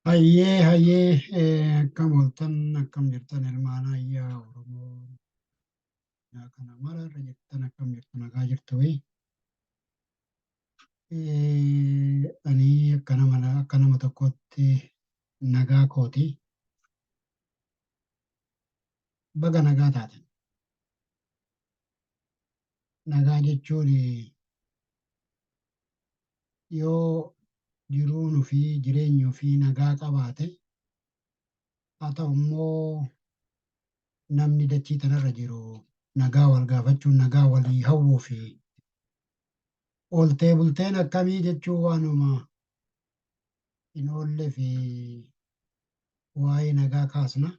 Hayyee hayyee, akkam ooltan, akkam jirtan ilmaan ayyaa Oromoo kana mara irra jirtan, akkam jirtu, nagaa jirtu? Ani akka nama tokkotti nagaa kooti. Baga nagaa taatan. Nagaa jechuun yoo jiruun ofii, jireenyi ofii nagaa qabaate, haa ta'u immoo namni dachii tanarra jiru nagaa wal gaafachuun, nagaa walii hawwuu fi ooltee bulteen akkamii jechuun waanuma hin oolle fi waa'ee nagaa kaasna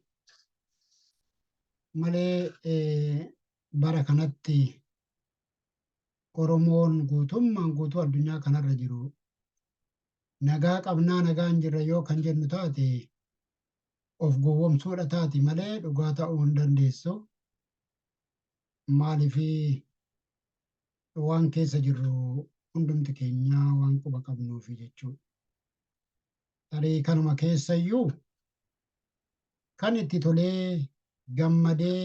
malee, bara kanatti Oromoon guutummaan guutuu addunyaa kanarra jiru nagaa qabnaa, nagaa hin jirre yoo kan jennu taate, of gowwomsuudha taati malee dhugaa ta'uu hin dandeessu. Maaliif, waan keessa jirru hundumti keenya waan quba qabnuufi jechuudha. Tarii kanuma keessayyuu kan itti tolee gammadee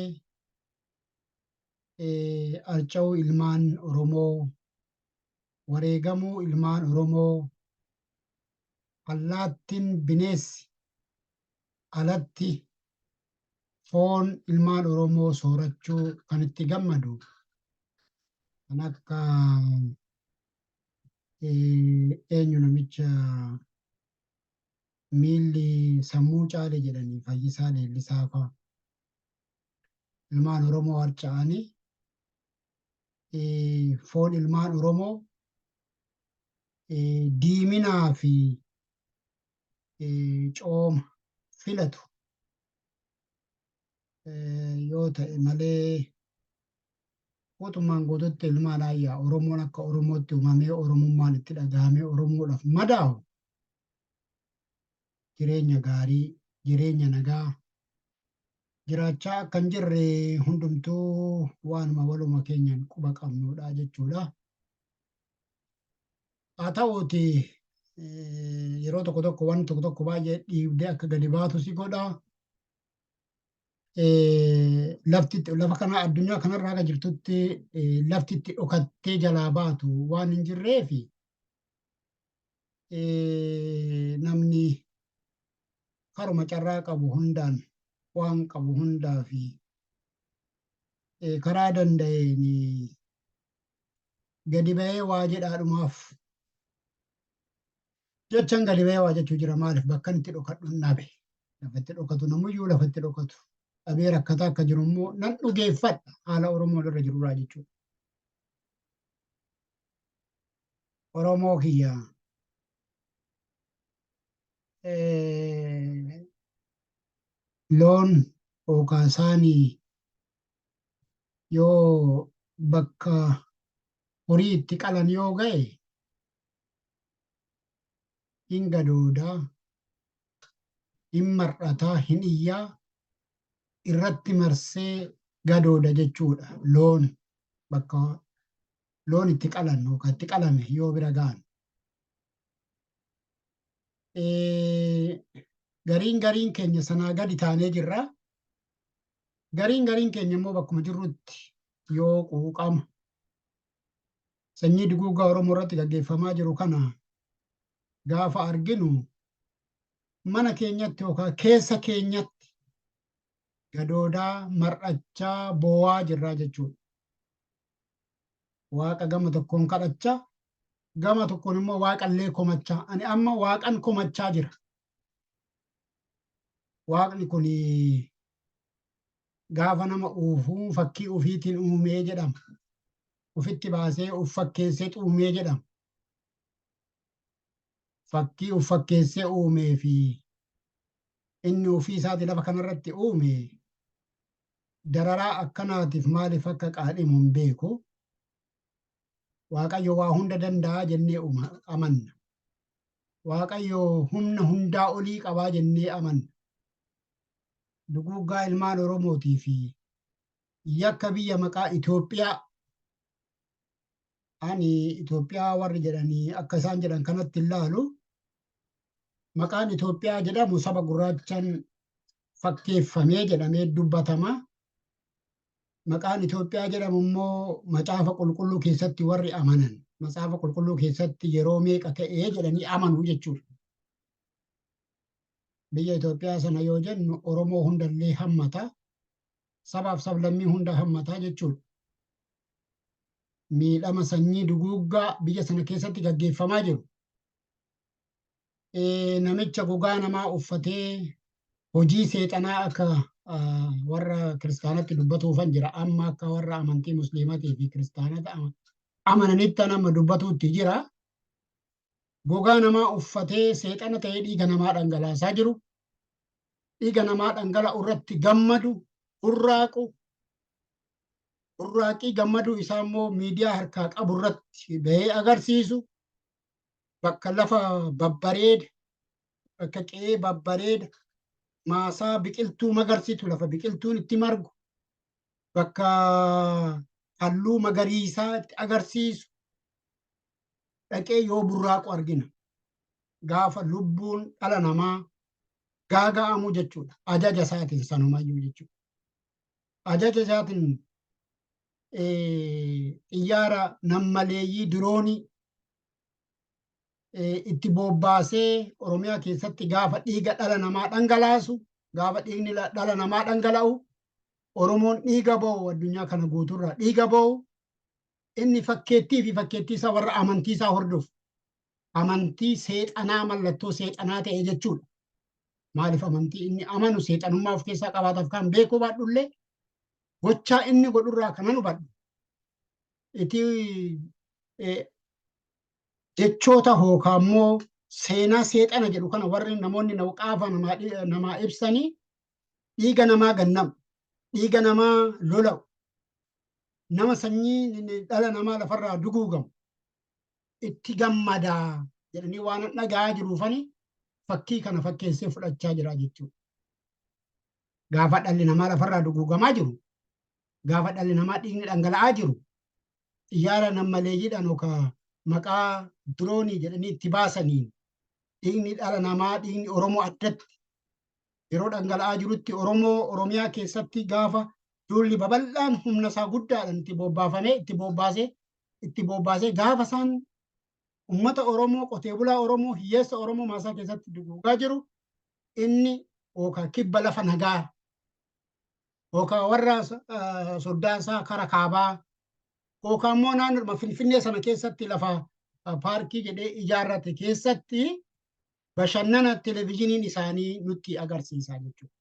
arca'uu ilmaan Oromoo, wareegamuu ilmaan Oromoo, allaattiin bineessi alatti foon ilmaan Oromoo soorachuu kan itti gammadu kan akka eenyu, namicha miilli sammuu caale jedhanii, Fayyisaa Leellisaa fa'a, ilmaan Oromoo harca'anii foon ilmaan Oromoo diiminaa fi cooma filatu yoo ta'e malee, guutummaan guututti ilmaan ayyaa Oromoon akka Oromootti uumamee, Oromummaan itti dhaga'amee, Oromoodhaaf madaa'u jireenya gaarii, jireenya nagaa jiraachaa akka hin jirre hundumtuu waanuma waluma keenyan quba qabnudha jechuudha. Haa ta'uuti, yeroo tokko tokko wanti tokko tokko baay'ee dhiibdee akka gadi baatu si godha. Lafti lafa kana, addunyaa kanarraa akka jirtutti, lafti itti dhokattee jalaa baatu waan hin jirreefi, namni karuma carraa qabu hundaan, waan qabu hundaa fi karaa danda'een gadi ba'ee waa jedhaadhumaaf jechan gadi ba'ee waa jechuu jira. Maaliif, bakka itti dhokadhu hin dhabe. Lafa itti dhokatu, namuyyuu lafa itti dhokatu dhabee rakkataa akka jiru immoo nan dhugeeffadha, haala Oromoon irra jirurraa jechuudha. Oromoo kiyya, loon yookaan saanii yoo bakka horii itti qalan yoo ga'e, hin gadoodaa, hin mar'ataa, hin iyyaa, irratti marsee gadooda jechuudha. Loon bakka loon itti qalan yookaan itti qalame yoo bira ga'an. Gariin gariin keenya sanaa gadi taanee jirra. Gariin gariin keenya immoo bakkuma jirrutti yoo quuqama sanyii duguuggaa Oromoo irratti gaggeeffamaa jiru kana gaafa arginu, mana keenyatti yookaan keessa keenyatti gadoodaa, mar'achaa, boo'aa jirraa jechuudha. Waaqa gama tokkoon kadhachaa, gama tokkoon immoo waaqallee komachaa. Ani amma waaqan komachaa jira. Waaqni kun gaafa nama uufuu fakkii ofiitiin uumee jedhama. Ufitti baasee uf fakkeessee uumee jedhama. Fakkii uf fakkeessee uumee fi inni ofii isaati lafa kanarratti uume dararaa akkanaatiif maaliif akka qaadhimu hin beeku. Waaqayyo waa hunda danda'a jennee amanna. Waaqayyo humna hundaa olii qabaa jennee amanna. Duguuggaa ilmaan Oromootii fi yakka biyya maqaa Itoophiyaa, ani Itoophiyaa warri jedhanii akka isaan jedhan kanatti hin laalu. Maqaan Itoophiyaa jedhamu saba gurraachaan fakkeeffamee jedhamee dubbatama. Maqaan Itoophiyaa jedhamu immoo Macaafa Qulqulluu keessatti warri amanan Macaafa Qulqulluu keessatti yeroo meeqa ka'ee jedhanii amanu jechuudha. Biyya Itoophiyaa sana yoo jennu Oromoo hundallee hammata. Sabaaf sablammii hunda hammata jechuudha. Miidhama sanyii duguuggaa biyya sana keessatti gaggeeffamaa jiru. Namicha gogaa namaa uffatee hojii seexanaa akka warra kiristaanatti dubbatuufan jira. Amma akka warra amantii musliimatii fi kiristaanota amananitti amma dubbatuutti jira. Gogaa namaa uffatee seexana ta'ee dhiiga namaa dhangalaasaa jiru. Dhiiga namaa dhangala'u irratti gammadu, burraaqu. Burraaqii gammaduu isaa immoo miidiyaa harkaa qabu irratti bahee agarsiisu. Bakka lafa babbareeda, bakka qe'ee babbareeda, maasaa biqiltuu magarsitu, lafa biqiltuun itti margu, bakka halluu magariisaa itti agarsiisu dhaqee yoo burraaqu argina. Gaafa lubbuun dhala namaa gaaga'amu jechuudha. Ajaja isaatiin sanumayyuu jechuudha. Ajaja isaatiin xiyyaara nammaleeyyii diroonii itti bobbaasee Oromiyaa keessatti gaafa dhiiga dhala namaa dhangalaasu, gaafa dhiigni dhala namaa dhangala'u, Oromoon dhiiga boo'u, addunyaa kana guutuurraa dhiiga boo'u, inni fakkeettii fi fakkeettii isaa warra amantii isaa hordofu, amantii seexanaa mallattoo seexanaa ta'e jechuudha. Maaliif amantii inni amanu seexanummaa of keessaa qabaataaf kan beekuu baadhullee gochaa inni godhurraa kanan hubadhu. Iti jechoota hookaa immoo seenaa seexana jedhu kana warri namoonni qaafa namaa ibsanii dhiiga namaa gannamu, dhiiga namaa lola'u, nama sanyii dhala namaa lafarraa duguugamu itti gammadaa jedhanii waan dhaga'aa jiruufani fakkii kana fakkeessee fudhachaa jira jechuudha. Gaafa dhalli namaa lafarraa duguugamaa jiru, gaafa dhalli namaa dhiigni dhangala'aa jiru, xiyyaara nammaleeyyiidhaan yookaan maqaa diroonii jedhanii itti baasaniin dhiigni dhala namaa, dhiigni Oromoo addatti yeroo dhangala'aa jirutti, Oromoo Oromiyaa keessatti gaafa duulli babal'aan humna isaa guddaadhaan itti bobbaafamee itti bobbaasee itti bobbaasee gaafa isaan uummata Oromoo, qotee bulaa Oromoo, hiyyeessa Oromoo maasaa keessatti duguugaa jiru, inni yookaan kibba lafa nagaa yookaan warra soddaa isaa kara kaabaa yookaan immoo naannoo Finfinnee sana keessatti lafa paarkii jedhee ijaarrate keessatti bashannana televizhiniin isaanii nutti agarsiisa jechuudha.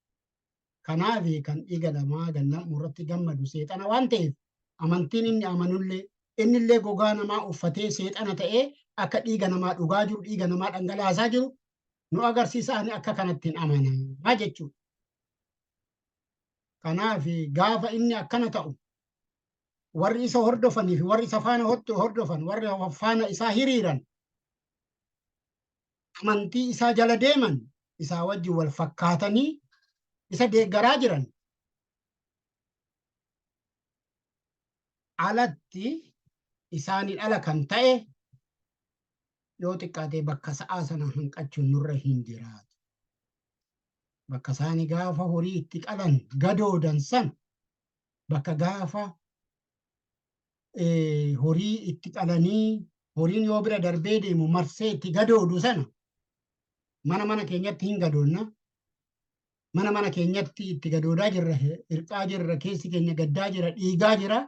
Kanaaf kan dhiiga namaa gannamu irratti gammadu seexana waan ta'eef, amantiin inni amanullee innillee gogaa namaa uffatee seexana ta'ee akka dhiiga namaa dhugaa jiru, dhiiga namaa dhangalaasaa jiru nu agarsiisa. Ani akka kanatti hin amanaa jechuudha. Kanaaf gaafa inni akkana ta'u, warri isa hordofanii fi warri isa faana hordofan, warri faana isaa hiriiran, amantii isaa jala deeman, isaa wajjin wal fakkaatanii isa deeggaraa jiran alatti isaanii ala kan ta'e yoo xiqqaate bakka sa'aa sana hanqachuun nurra hin jiraatu. Bakka isaanii gaafa horii itti qalan gadoodan san, bakka gaafa horii itti qalanii horiin yoo bira darbee deemu marsee itti gadoodu sana mana mana keenyatti hin gadoonna. Mana mana keenyatti itti gadoodaa jirra, hirqaa jirra, keessi keenya gaddaa jira, dhiigaa jira.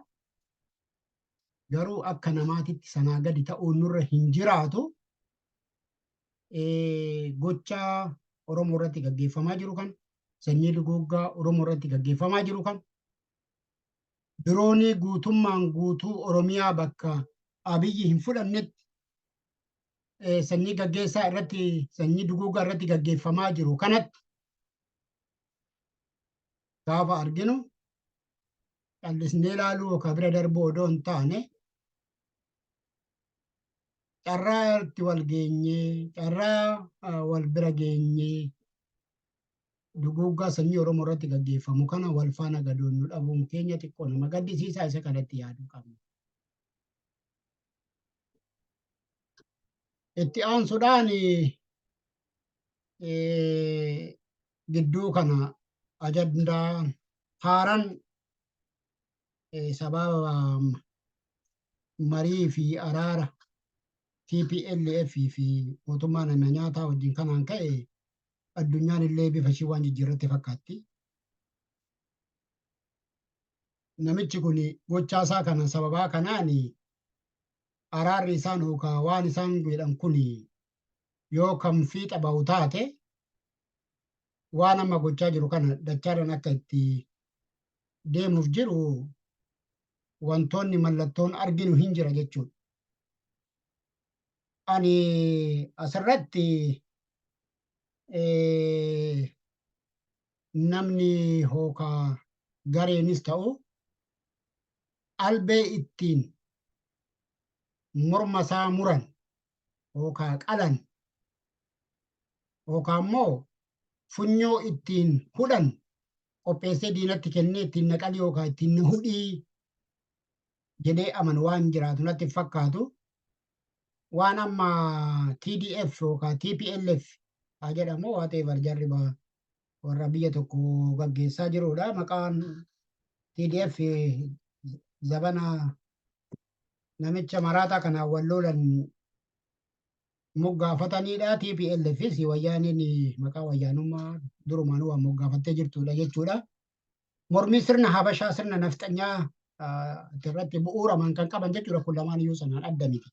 Garuu akka namaatitti sanaa gadi ta'uun nurra hin jiraatu. Gocha Oromoo irratti gaggeeffamaa jiru kan sanyii duguuggaa Oromoo irratti gaggeeffamaa jiru kan diroonii guutummaan guutuu Oromiyaa bakka Abiyyi hin fudhannetti sanyii gaggeessaa irratti, sanyii duguuggaa irratti gaggeeffamaa jiru kanatti gaafa arginu callisnee ilaaluu yookaan bira darbuu odoo hin taane, carraa itti wal geenyee, carraa wal bira geenyee duguuggaa sanyii Oromoo irratti gaggeeffamu kana wal faana gadoonnu dhabuun keenya xiqqoo nama gaddisiisaa. Isa kanatti yaaduu qabna. Itti aansuudhaan Gidduu kana ajandaa haaraan sababa marii fi araara TPLF fi mootummaa nama nyaataa wajjin kanaan ka'e addunyaan illee bifa ishii waan jijjiirratti fakkaatti. Namichi kun gochaa isaa kana sababaa kanaan araarri isaan yookaan waan isaan jedhan kun yoo kan fiixa ba'u taate, waan amma gochaa jiru kana dachaadhaan akka itti deemuuf jiru wantoonni mallattoon arginu hin jira jechuudha. Ani asirratti namni hookaa gareenis ta'u albee ittiin morma isaa muran yookaan qalan yookaan immoo funyoo ittiin hudhan qopheessee diinatti kennee ittiin naqalii yookaan ittiin hudhii jedhee amanu waan jiraatu natti fakkaatu. Waan amma TDF yookaan TPLF haa jedhamu, whatever, jarri warra biyya tokko gaggeessaa jirudha. Maqaan TDF zabana namicha maraataa kanaan wal lolan moggaafatanidha. TPLFis wayyaaniin maqaa wayyaanummaa durumaanuu waan moggaafattee jirtudha jechuudha. Mormii sirna Habashaa, sirna nafxanyaa irratti bu'uuraman kan qaban jechuudha. Kun lamaan iyyuu sanaan adda miti.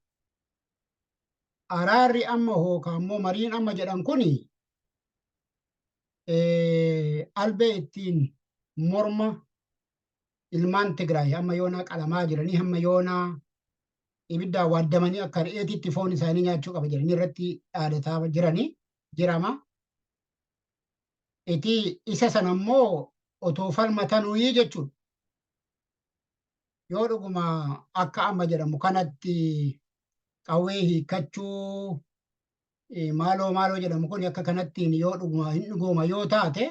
Araarri amma hookaa immoo mariin amma jedhan kuni albee ittiin morma ilmaan Tigraay hamma yoonaa qalamaa jiranii, hamma yoonaa ibiddaan waaddamanii akka re'eetitti foon isaanii nyaachuu qaba jedhanii irratti dhaadataa jiranii jirama. Iti isa sana immoo otoo falmatanuyi jechuudha. Yoo dhuguma akka amma jedhamu kanatti qawwee hiikkachuu maaloo maaloo jedhamu kun akka kanattiin yoo dhuguma hin dhugooma yoo taate,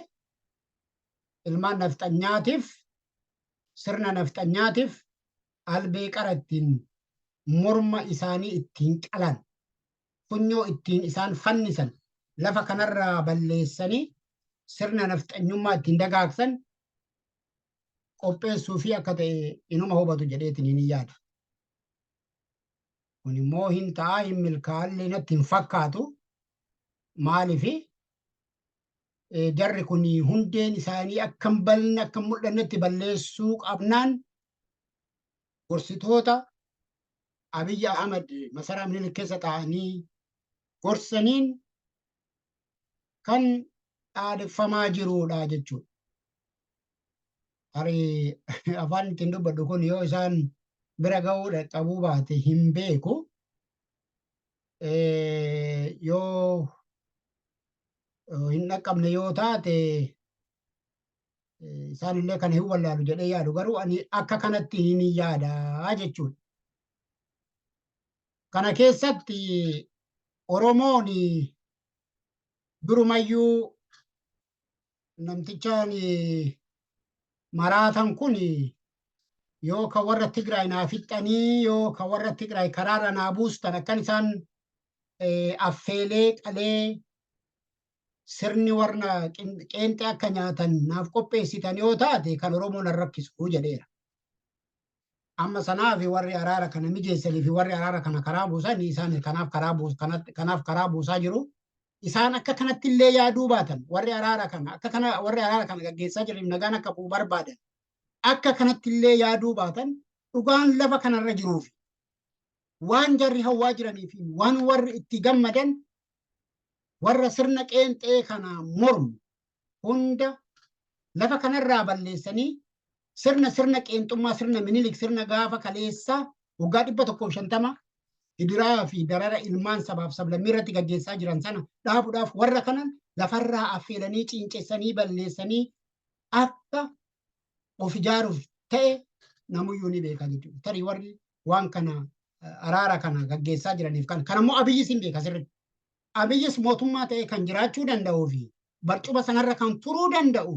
ilmaan nafxanyaatiif, sirna nafxanyaatiif albee qara ittiin morma isaanii ittiin qalan, funyoo ittiin isaan fannisan lafa kanarraa balleessanii sirna nafxanyummaa ittiin dagaagsan qopheessuu fi akka ta'e inuma hubatu jedheetiin hin yaada. Kun immoo hin ta'a, hin milkaa'allee natti hin fakkaatu. Maaliifi, jarri kun hundeen isaanii akka hin balne, akka hin mul'annetti balleessuu qabnaan gorsitoota Abiyyi Ahmad masaraa Minilik keessa taa'anii gorsaniin kan dhaadeffamaa jirudha jechuudha. Tarii afaan ittiin dubbadhu kun yoo isaan bira ga'uu dhaqqabuu baate hin beeku. Yoo hin dhaqqabne yoo taate, isaan illee kana hin wallaalu jedhee yaadu, garuu ani akka kanatti hin yaada jechuudha. Kana keessatti Oromoon durumayyuu namtichaan maraatan kun yoo ka warra Tigraay naa fixxanii, yoo ka warra Tigraay karaarra naa buustan, akkan isaan affeelee qalee sirni warra qeenxee akka nyaatan naaf qopheessitan yoo taate, kan Oromoo nan rakkisu jedheera. Amma sanaaf warri araara kana mijeessanii fi warri araara kana karaa buusan isaan kanaaf karaa buusaa jiru. Isaan akka kanatti illee yaaduu baatan, warri araara kana akka kana warri araara kana gaggeessaa jiraniif nagaan akka bu'u barbaadan akka kanatti illee yaaduu baatan, dhugaan lafa kanarra jiruuf waan jarri hawwaa jiranii fi waan warri itti gammadan warra sirna qeenxee kana mormu hunda lafa kanarraa balleessanii sirna qeenxummaa, sirna Minilik, sirna gaafa kaleessaa waggaa 150 gidiraa fi darara ilmaan sabaaf sablammii irratti gaggeessaa jiran sana dhaabuudhaaf warra kana lafarraa affeelanii ciincessanii balleessanii akka of ijaaruuf ta'e namuyyuu ni beeka jechuudha. Tarii warri waan kana araara kana gaggeessaa jiraniif kan kanammoo Abiyyis hin beeka sirriitti. Abiyyis mootummaa ta'e kan jiraachuu danda'uu fi barcuma sanarra kan turuu danda'u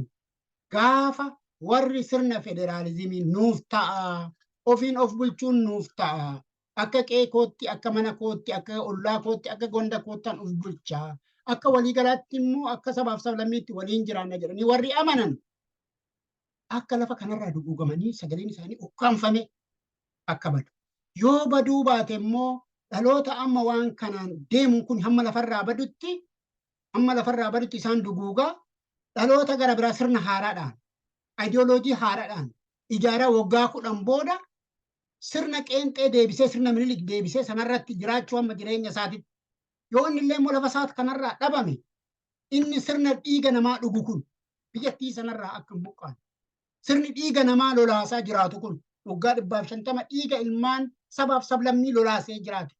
gaafa warri sirna federaalizimii nuuf ta'a, ofiin of bulchuun nuuf ta'a, akka qe'ee kootti, akka mana kootti, akka ollaa kootti, akka gonda koottan of bulchaa. Akka waliigalaatti immoo akka sabaaf sablammiitti waliin jiraanna jedhanii warri amanan akka lafa kanarraa duguugamanii sagaleen isaanii ukkaanfame akka badu. Yoo baduu baate immoo dhaloota amma waan kanaan deemu kun hamma lafarraa badutti isaan duguugaa, dhaloota gara biraa sirna haaraadhaan, ayidiyooloojii haaraadhaan ijaaraa, waggaa 10 booda sirna qeenxee deebisee, sirna Minilik deebisee sanarratti jiraachuu hamma jireenya isaatitti. Yoo inni illee immoo lafa isaati kanarraa dhabame, inni sirna dhiiga namaa dhugu kun biyyattii sanarraa akka hin buqqaane, sirni dhiiga namaa lolaasaa jiraatu kun, waggaa 150 dhiiga ilmaan sabaaf sablammii lolaasee jiraate,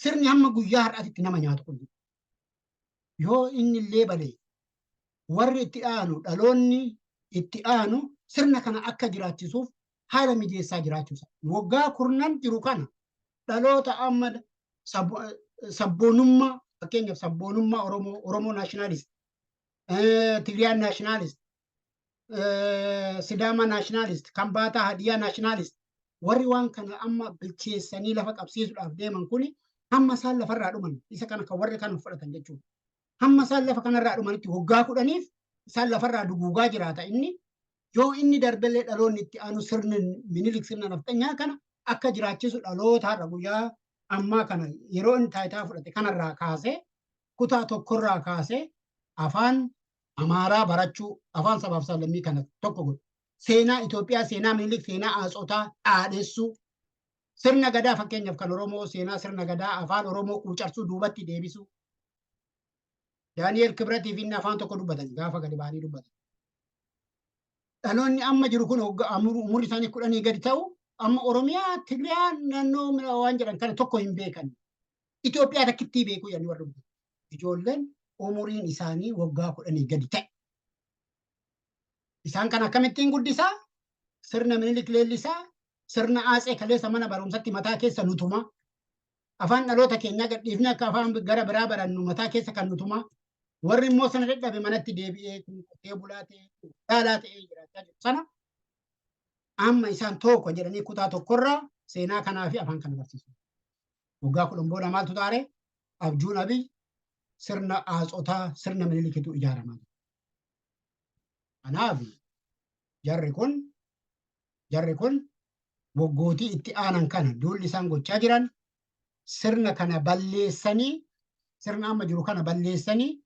sirni hamma guyyaa har'aatitti nama nyaatu kun, yoo inni illee bade, warri itti aanu, dhaloonni itti aanu sirna kana akka jiraachisuuf haala mijeessaa jiraachuusa. Waggaa kurnan jiru kana dhaloota amma sabboonummaa, fakkeenyaaf sabboonummaa Oromoo, Oromoo nationalist, Tigriyaan nationalist, Sidaama nationalist, Kambaataa Hadiyaa nationalist, warri waan kana amma bilcheessanii lafa qabsiisuudhaaf deeman kuni hamma isaan lafarraa dhuman isa kana kan warri kana fudhatan jechuudha. Hamma isaan lafa kanarraa dhumanitti waggaa 10f isaan lafarraa duguugaa jiraata inni. Yoo inni darbellee dhaloonni itti aanu sirna Minilik, sirna nafxanyaa kana akka jiraachisu dhaloota har'a guyyaa ammaa kana yeroo inni taayitaa fudhate kanarraa kaasee, kutaa tokkorraa kaasee afaan Amaaraa barachuu, afaan sabaaf sablammii kana tokko godhu. Seenaa Itoophiyaa, seenaa Minilik, seenaa Aatsotaa dhaadhessuu, sirna gadaa, fakkeenyaaf kan Oromoo, seenaa sirna gadaa afaan Oromoo quucarsuu, duubatti deebisuu. Daani'eel Kibratii fi inni afaan tokko dubbatan gaafa gadi ba'anii dubbatan. Dhaloonni amma jiru kun umurri isaanii 10 gadi ta'u amma Oromiyaa, Tigriyaa, naannoo waan jedhan kana tokko hin beekan. Itoophiyaa takkittii beekuu jedhanii warri dubbatan. Ijoolleen umuriin isaanii waggaa 10 gadi ta'e. Isaan kan akkamittiin guddisaa? Sirna Minilik leellisaa, sirna Aatsee kaleessa mana barumsatti mataa keessa nutumaa. Afaan dhaloota keenyaa gadhiifnee akka afaan gara biraa barannu mataa keessa kan nutumaa. Warri immoo sana dadhabe manatti deebi'ee kun qotee bulaa ta'ee, daalaa ta'ee jiraachaa jiru sana amma isaan tokko jedhanii kutaa tokkorraa seenaa kanaa fi afaan kana barsiisu. Waggaa 10 booda maaltu taare? Abjuun Abiy sirna Aatsotaa, sirna Minilikitu ijaaramaa jira. Kanaaf jarri kun waggootii itti aanan kana duulli isaan gochaa jiran sirna kana balleessanii, sirna amma jiru kana balleessanii,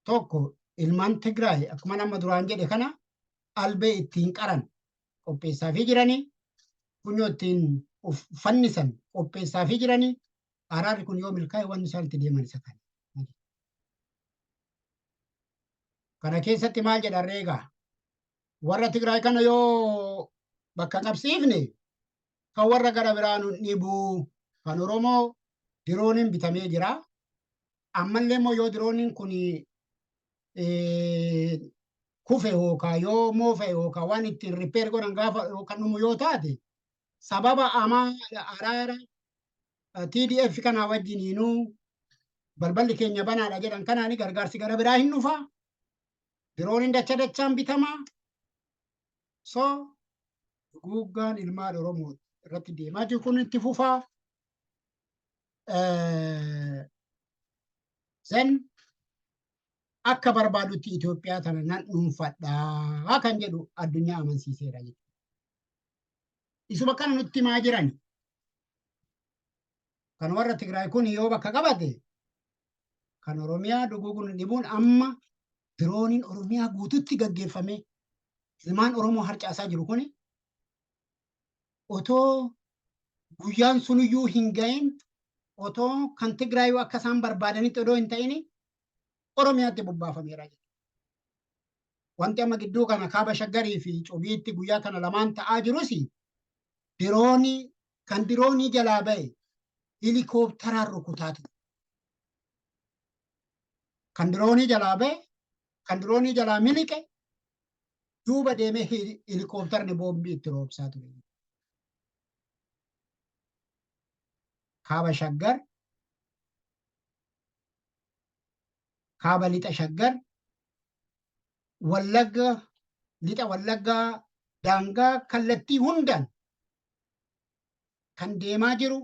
tokko ilmaan Tigraay akkuma nama duraan jedhe kana albee ittiin qaran qopheessaafii jiranii, funyoo ittiin of fannisan qopheessaafii jiranii. Araarri kun yoo milkaa'e wanni isaan itti deeman isa kana. Kana keessatti maal jedhan reegaa? Warra Tigraay kana yoo bakka qabsiifne kan warra gara biraa nu dhibuu, kan Oromoo dirooniin bitamee jira. Ammallee immoo yoo dirooniin kun kufe yookaan yoo moofe yookaan waan ittiin repair godhan gaafa yookaan dhumu yoo taate, sababa amaa araara TDF kana wajjiniinuu balballi keenya banaadha jedhan kanaani gargaarsi gara biraa hin dhufa. Dirooniin dacha dachaan bitamaa. So duguuggaan ilmaan Oromoo irratti deemaa jiru kun itti fufaa. Then akka barbaadutti Itoophiyaa tana nan dhuunfadhaa kan jedhu addunyaa amansiiseera jechuudha. Isuma kana nutti himaa jiran. Kan warra Tigraay kun yoo bakka qabate kan Oromiyaa duguuguun dhibuun, amma dirooniin Oromiyaa guututti gaggeeffamee ilmaan Oromoo harcaasaa jiru kuni otoo guyyaan sunuyyuu hin gahin, otoo kan Tigraayuu akka isaan barbaadanitti odoo hin ta'in Oromiyaatti bobbaafameera jechuudha. Wanti amma gidduu kana kaaba Shaggarii fi Cobiitti guyyaa kana lamaan ta'aa jirus diroonii kan diroonii jalaa ba'e hilikooptaraan rukutaa ture. Kan diroonii jalaa ba'e, kan diroonii jalaa miliqe duuba deemee hilikooptarni boombii itti roobsaa ture. Kaaba Shaggar, kaaba lixa Shaggar, Wallagga, lixa Wallaggaa, daangaa kallattii hundaan kan deemaa jiru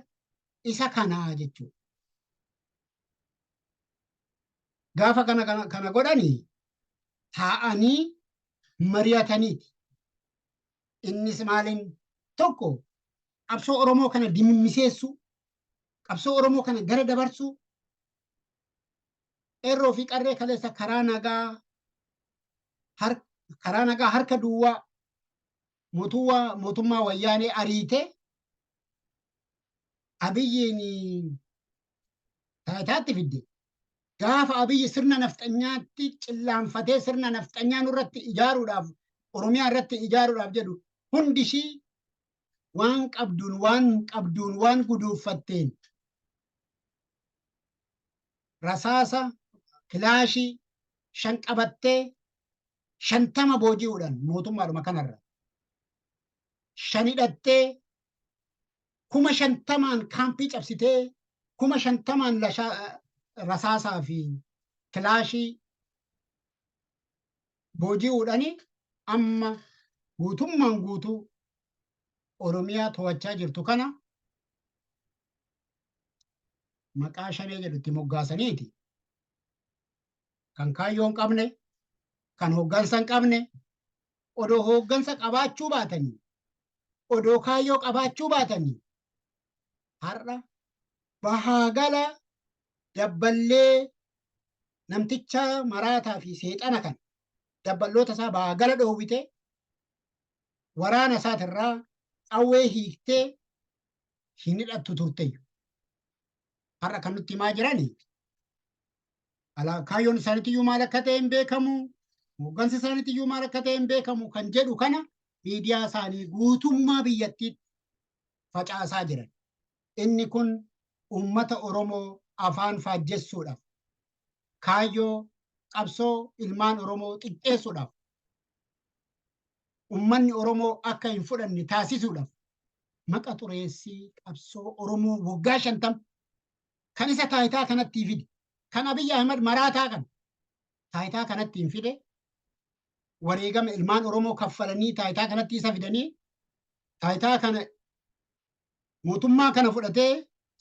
isa kanaa jechuudha. Gaafa kana godhanii taa'anii mari'ataniiti. Innis maaliin tokko qabsoo Oromoo kana dimimmiseessuu, qabsoo Oromoo kana gara dabarsuu, qeerroo fi qarree kaleessa karaa nagaa harka duwwaa mootummaa Wayyaanee ariitee Abiyyiin taayitaatti fidde. Gaafa Abiyyi sirna nafxanyaatti cillaanfatee sirna nafxanyaa nurratti ijaaruudhaaf, Oromiyaa irratti ijaaruudhaaf jedhu, hundi ishii waan qabduun waan guduuffatteen rasaasa kilaashii 5 qabattee 50 booji'uudhaan mootummaadhuma kanarra 5 hidhattee 50,000n kaampii cabsitee 50,000n rasaasaa fi kilaashii booji'uudhaan amma guutummaan guutuu Oromiyaa to'achaa jirtu kana maqaa Shanee jedhutti moggaasaniiti. Kan kaayyoo hin qabne, kan hooggansa hin qabne, odoo hooggansa qabaachuu baatanii, odoo kaayyoo qabaachuu baatanii, har'a bahaa gala dabballee namticha maraataa fi seexana kan dabballoota isaa bahaa gala dhoowwite, waraana isaatirraa qawwee hiiktee hin hidhattu turteyyu. Har'a kan nutti himaa jirani kaayyoon isaaniitiyyuu maal akka ta'e hin beekamu, hooggansi isaaniitiyyuu maal akka ta'e hin beekamu kan jedhu kana miidiyaa isaanii guutummaa biyyattiitti facaasaa jiran. Inni kun uummata Oromoo afaan faajjessuudhaaf, kaayyoo qabsoo ilmaan Oromoo xiqqeessuudhaaf, uummanni Oromoo akka hin fudhanne taasisuudhaaf maqa xureessii qabsoo Oromoo waggaa 50 kan isa taayitaa kanatti fide, kan Abiy Ahmed maraataa kan taayitaa kanatti hin fide, wareegama ilmaan Oromoo kaffalanii taayitaa kanatti isa fidanii, taayitaa kana mootummaa kana fudhatee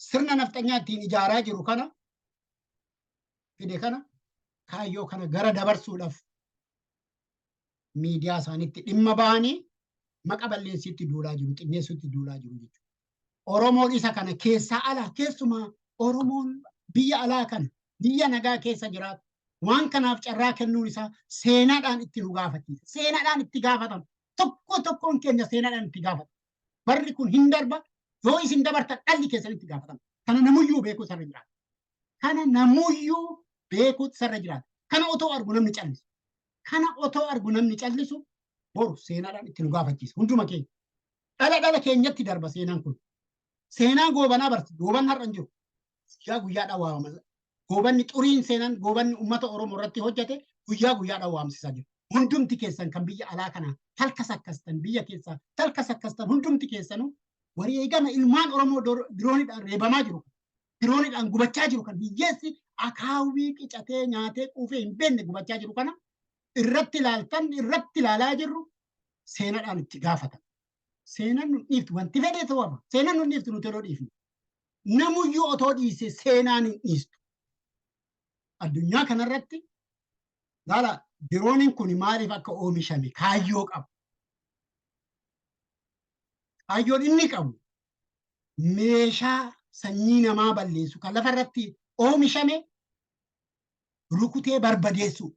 sirna nafxanyaa ittiin ijaaraa jiru kana fide kana, kaayyoo kana gara dabarsuudhaaf miidiyaa isaaniitti dhimma bahanii maqa balleessiitti duulaa jiru, xinneessuutti duulaa jiru jechuudha. Oromoon isa kana keessaa alaa, keessumaa Oromoon biyya alaa kana biyya nagaa keessa jiraatu, waan kanaaf carraa kennuun isaa seenaadhaan itti nu gaafachiisa. Seenaadhaan itti gaafatama. Tokko tokkoon keenya seenaadhaan itti gaafatama. Barri kun hin darba, yoo isin dabartan dhalli keessan itti gaafatama. Kana namuyyuu beekuu sarra jiraata. Kana namuyyuu beekuu sarra jiraata. Kana otoo argu namni callisu. Kana otoo argu namni callisu boru seenaadhaan itti nu gaafachiisa. Hunduma keenya. Dhala dhala keenyatti darba seenaan kun. Seenaan Goobanaa barti. Goobanni har'a hin jiru. Guyyaa guyyaadhaan waamama. Goobanni xuriin seenaan Goobanni uummata Oromoo irratti hojjete guyyaa guyyaadhaan waamsisaa jiru. Hundumti keessan kan biyya alaa kana talka sakkastan, biyya keessaa talka sakkastan, hundumti keessanuu wareegama ilmaan Oromoo dirooniidhaan reebamaa jiru. Dirooniidhaan gubachaa jiru, kan hiyyeessi akaawwii qicatee nyaatee quufee hin beekne gubachaa jiru kana irratti ilaaltan, irratti ilaalaa jirru seenaadhaan itti gaafatama. Seenaan nu dhiiftu wanti fedhe ta'uu hafa. Seenaan nu dhiiftu nuti yeroo dhiifnu. Namuyyuu otoo dhiise seenaan hin dhiistu. Addunyaa kanarratti laala, dirooniin kun maaliif akka oomishame kaayyoo qaba. Kaayyoon inni qabu meeshaa sanyii namaa balleessu kan lafarratti oomishame rukutee barbadeessu.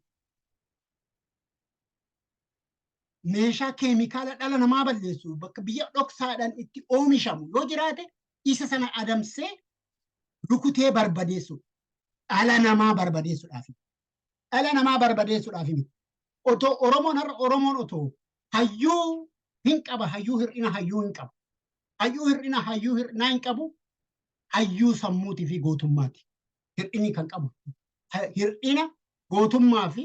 Meeshaa keemikaala dhala namaa balleessu bakka biyya dhoksaadhaan itti oomishamu yoo jiraate isa sana adamsee rukutee barbadeessu. Dhala namaa barbadeessuudhaaf. Dhala namaa barbadeessuudhaaf miti. Otoo Oromoon har'a Oromoon otoo hayyuu hin qaba, hayyuu hir'ina hayyuu hin qabu. Hayyuu hir'ina hayyuu hir'inaa hin qabu. Hayyuu sammuutii fi gootummaati. Hir'inni kan qabu. Hir'ina gootummaa fi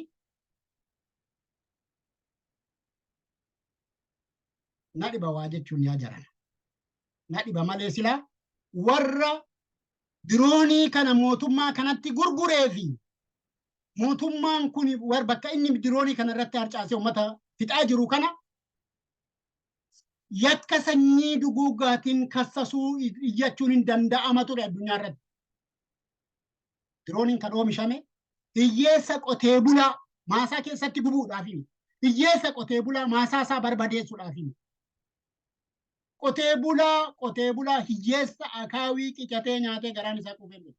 na dhiba waa jechuun yaa jarana. Na dhiba malee silaa warra diroonii kana mootummaa kanatti gurguree fi mootummaan kun bakka inni diroonii kana irratti harcaasee uummata fixaa jiru kana yakka sanyii duguuggaatiin kassasuu, iyyachuun hin danda'ama ture addunyaa irratti. Dirooniin kan oomishame Hiyyeessa qotee bulaa maasaa keessatti gubuudhaaf, hiyyeessa qotee bulaa maasaa isaa barbadeessuudhaaf, qotee bulaa hiyyeessa akaawii qicatee nyaatee garaan isaa quufee.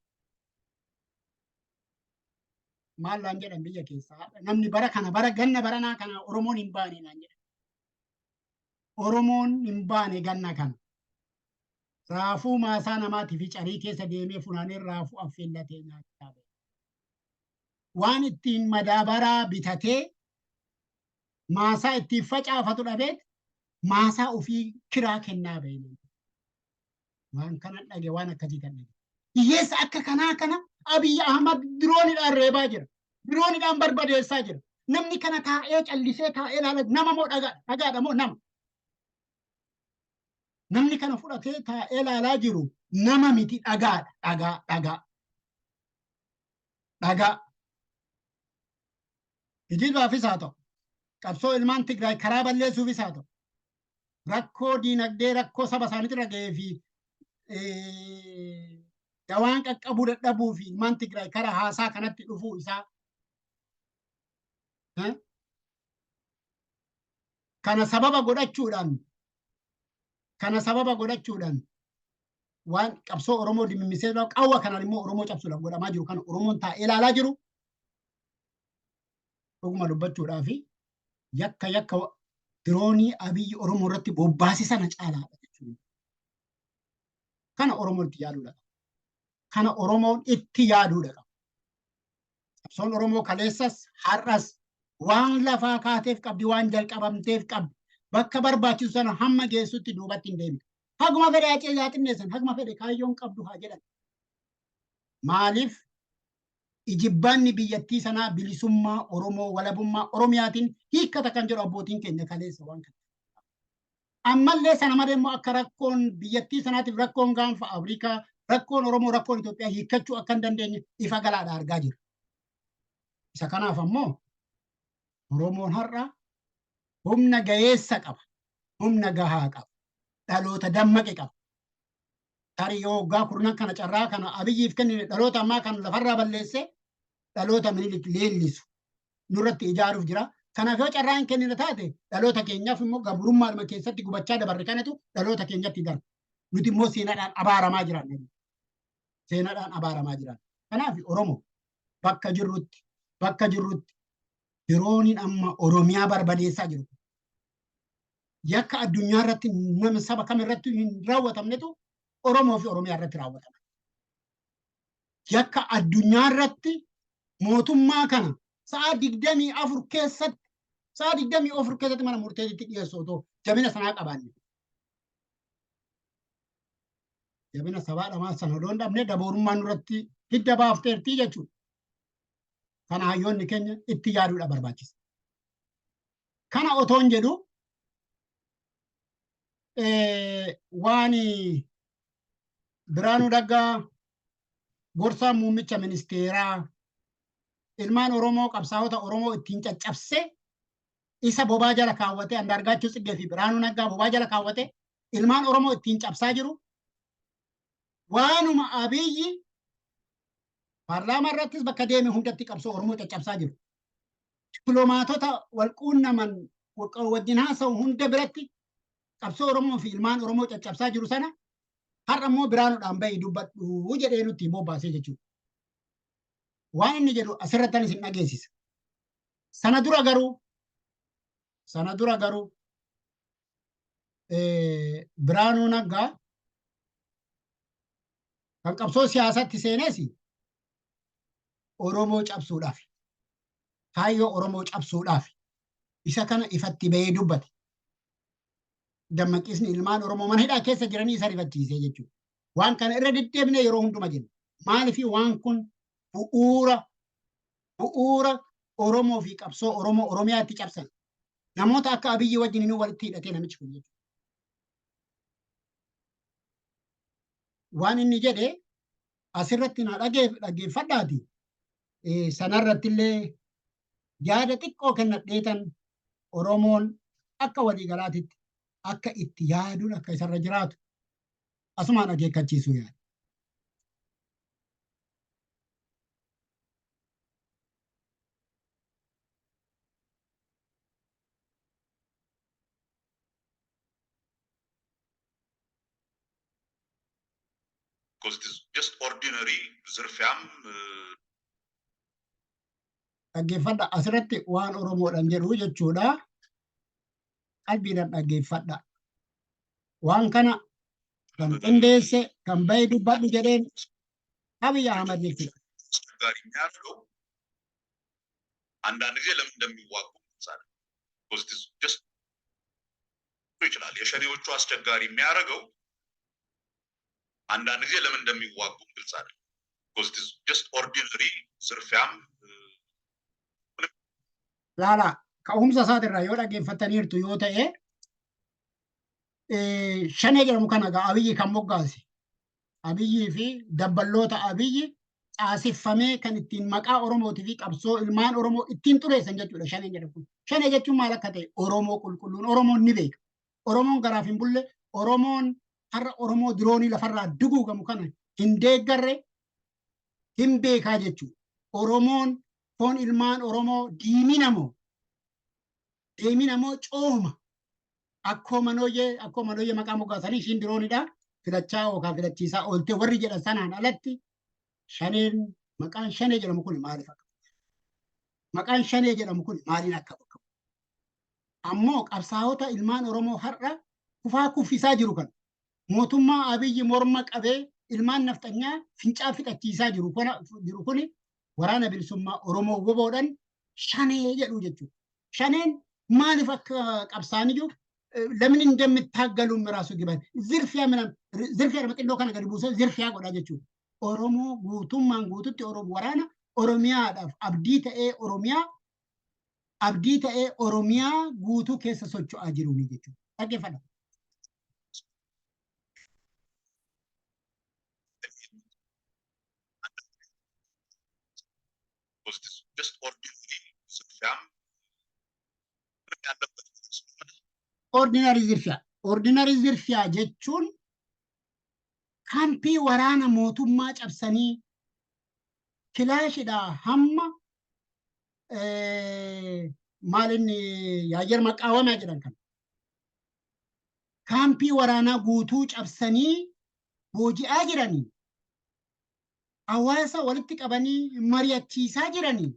Maal laan jedhan biyya keessaa namni bara kana, bara ganna baranaa kana Oromoon hin baane naan jedhan. Oromoon hin baane ganna kana. Raafuu maasaa namaatii fi carii keessa deemee funaanee raafuu affeellatee nyaachaa ba'e. Waan ittiin madaabaraa bitatee maasaa ittiin facaafatu dhabeet maasaa ofii kiraa kennaa ba'e. Waan kana dhage, waan akkasii kan dhage. Hiyyeessa akka kanaa kana Abiy Ahmad diroonidhaan reebaa jira. Diroonidhaan barbadeessaa jira. Namni kana taa'ee callisee taa'ee ilaala, nama moo dhagaadha? Dhagaadha moo nama? Namni kana fudhatee taa'ee ilaalaa jiru nama miti, dhagaadha. Dhagaa, dhagaa. Dhagaa. Kijibaafis haa ta'u, qabsoo ilmaan Tigraay karaa balleessuufis haa ta'u, rakkoo diinagdee, rakkoo saba isaaniitirra ga'ee fi dawaan qaqqabuu dadhabuu fi ilmaan Tigraay karaa haasaa kanatti dhufuu isaa kana sababa godhachuudhaan waan qabsoo Oromoo dimimmisee qawwa kanaan immoo Oromoo cabsuudhaaf godhamaa jiru kana Oromoon taa'ee ilaalaa jiru, dhuguma dubbachuudhaa fi yakka diroonii Abiyyi Oromoo irratti bobbaase sana caalaadha jechuudha. Kana Oromoon itti yaaduudha qaba. Kana Oromoon itti yaaduudha qaba. Qabsoon Oromoo kaleessas har'as waan lafaa kaateef qabdi, waan jalqabamteef qabdi. Bakka barbaachisu sana hamma geessutti duubatti hin deebitu. Haguma fedhe hacee yaa xinneessan, haguma fedhe kaayyoon qabdu haa jedhan. Maaliif ijibbaanni biyyattii sanaa bilisummaa Oromoo, walabummaa Oromiyaatiin hiikkata kan jedhu abbootiin keenya kaleessa waan kana. Ammallee sana malee immoo akka rakkoon biyyattii sanaatiif, rakkoon gaanfa Afrikaa, rakkoon Oromoo, rakkoon Itoophiyaa hiikkachuu akka hin dandeenye ifa galaadha argaa jira. Isa kanaaf ammoo Oromoon har'a humna gaheessa qaba. Humna gahaa qaba. Dhaloota dammaqe qaba. Tarii yoo waggaa 10 kana carraa kana Abiyyiif kennine, dhaloota ammaa kan lafarraa balleesse, dhaloota Minilik leellisu nurratti ijaaruuf jira. Kanaaf yoo carraa hin kennine taate, dhaloota keenyaaf immoo gabrummaadhuma keessatti gubachaa dabarre kanatu dhaloota keenyatti darba. Nuti immoo seenaadhaan abaaramaa jiran. Seenaadhaan abaaramaa jiran. Kanaaf Oromoo bakka jirrutti dirooniin amma Oromiyaa barbadeessaa jiru. Yakka addunyaa irratti nama saba kam irratti hin raawwatamnetu Oromoo fi Oromiyaa irratti raawwatama. Yakka addunyaa irratti mootummaa kana sa'a 24 keessatti mana murteetitti dhiyeessu otoo jabina sanaa qabaanne. Jabina sabaa dhamaa sana odoo hin dhabne daboorummaan nurratti hidda baafteertii jechuudha. Kana hayyoonni keenya itti yaaduudha barbaachisa. Kana otoon jedhu, waan Biraanuu Naggaa, gorsaa muummicha ministeeraa, ilmaan Oromoo, qabsaa'ota Oromoo ittiin caccabsee isa bobaa jala kaawwatee, Andaargaachoo Tsiggee fi Biraanuu Naggaa bobaa jala kaawwatee ilmaan Oromoo ittiin cabsaa jiru, waanuma Abiyyi paarlaamaa irrattis bakka deeme hundatti qabsoo Oromoo caccabsaa jiru. Dippiloomaatota wal quunnaman wajjin haasa'u hunda biratti qabsoo Oromoo fi ilmaan Oromoo caccabsaa jiru sana har'a immoo Biraanuudhaan bahi dubbadhu jedhee nutti bobbaasee jechuudha. Waan inni jedhu asirratti isin dhageessisa. Sana dura garuu Biraanuu Naggaa kan qabsoo siyaasatti seenes Oromoo cabsuudhaaf, kaayyoo Oromoo cabsuudhaaf, isa kana ifatti bahee dubbate. Dammaqisni ilmaan Oromoo mana hidhaa keessa jiranii isa rifachiisee jechuudha. Waan kana irra deddeebinee yeroo hunduma jenna. Maaliif? Waan kun bu'uura Oromoo fi qabsoo Oromoo Oromiyaatti cabsan. Namoota akka Abiyyi wajjin inni walitti hidhatee namichi kun jechuudha. Waan inni jedhe asirratti na dhaggeeffadhaati. Sanarratti illee yaada xiqqoo kennadheetan Oromoon akka waliigalaatitti akka itti yaaduun akka isarra jiraatu asumaan akeekkachiisuu yaada. Because it is just ordinary ዝርፊያም Dhaggeeffadha, asirratti waan Oromoodhaan jedhu jechuudha. Qalbiidhaan dhaggeeffadha. Waan kana kan qindeesse, kan bahe dubbadhu jedheen Abiy Ahmad jechuudha. አስቸጋሪ የሚያደርገው አንዳንድ ጊዜ ለምን እንደሚዋጉ ምሳሌ because it is just ይችላል። የሸኔዎቹ አስቸጋሪ የሚያደርገው አንዳንድ ጊዜ ለምን እንደሚዋጉ ግልጽ አይደለም። Because it is just ordinary ዝርፊያም Laala, ka'umsa isaatirraa yoo dhaggeeffattaniirtu yoo ta'e, Shanee jedhamu kana egaa Abiyyi kan moggaase. Abiyyii fi dabballoota Abiyyi caaseffamee kan ittiin maqaa Oromootii fi qabsoo ilmaan Oromoo ittiin xureessan jechuudha Shaneen jedhamu kun. Shanee jechuun maal akka ta'e Oromoo qulqulluun Oromoon ni beeka. Oromoon garaaf hin bulle, Oromoon har'a Oromoo diroonii lafarraa duguugamu kana hin deeggarre hin beekaa jechuudha. Oromoon foon ilmaan Oromoo diiminamoo cooma. Akkoo manooyyee maqaa moggaasanii ishiin diroonidha. Filachaa yookaan filachiisaa oolte warri jedhan sanaan alatti, Shaneen, maqaan Shanee jedhamu kun maaliif akka maqaan Shanee jedhamu kun maaliin akka bakka bu'u? Ammoo qabsaa'ota ilmaan Oromoo har'a kufaa kuffisaa jiru kan mootummaa Abiyyi morma qabee ilmaan nafxanyaa fincaa fixachiisaa jiru kuni Waraana Bilisummaa Oromoo WBOdhaan Shanee jedhu jechuudha. Shaneen maaliif akka qabsaa'anii jiru ለምን እንደሚታገሉም ራሱ ግባል ዝርፊያ ምናምን ዝርፊያ xinnoo kana gadi buusee ዝርፊያ godha jechuudha. Oromoo guutummaan guututti Oromoo waraana Oromiyaadhaaf abdii ta'ee, Oromiyaa abdii ta'ee, Oromiyaa guutuu keessa socho'aa jiruuni jechuudha. Dhaggeeffadha. Because it is just ordinary ዝርፊያም ያለበት Ordinary ዝርፊያ. Ordinary ዝርፊያ jechuun kaampii waraana mootummaa cabsanii kilaashidhaa hamma maal inni የአየር መቃወሚያ jedhan kana. Kaampii waraanaa guutuu cabsanii booji'aa jiranii, hawaasa walitti qabanii mari'achiisaa jiranii,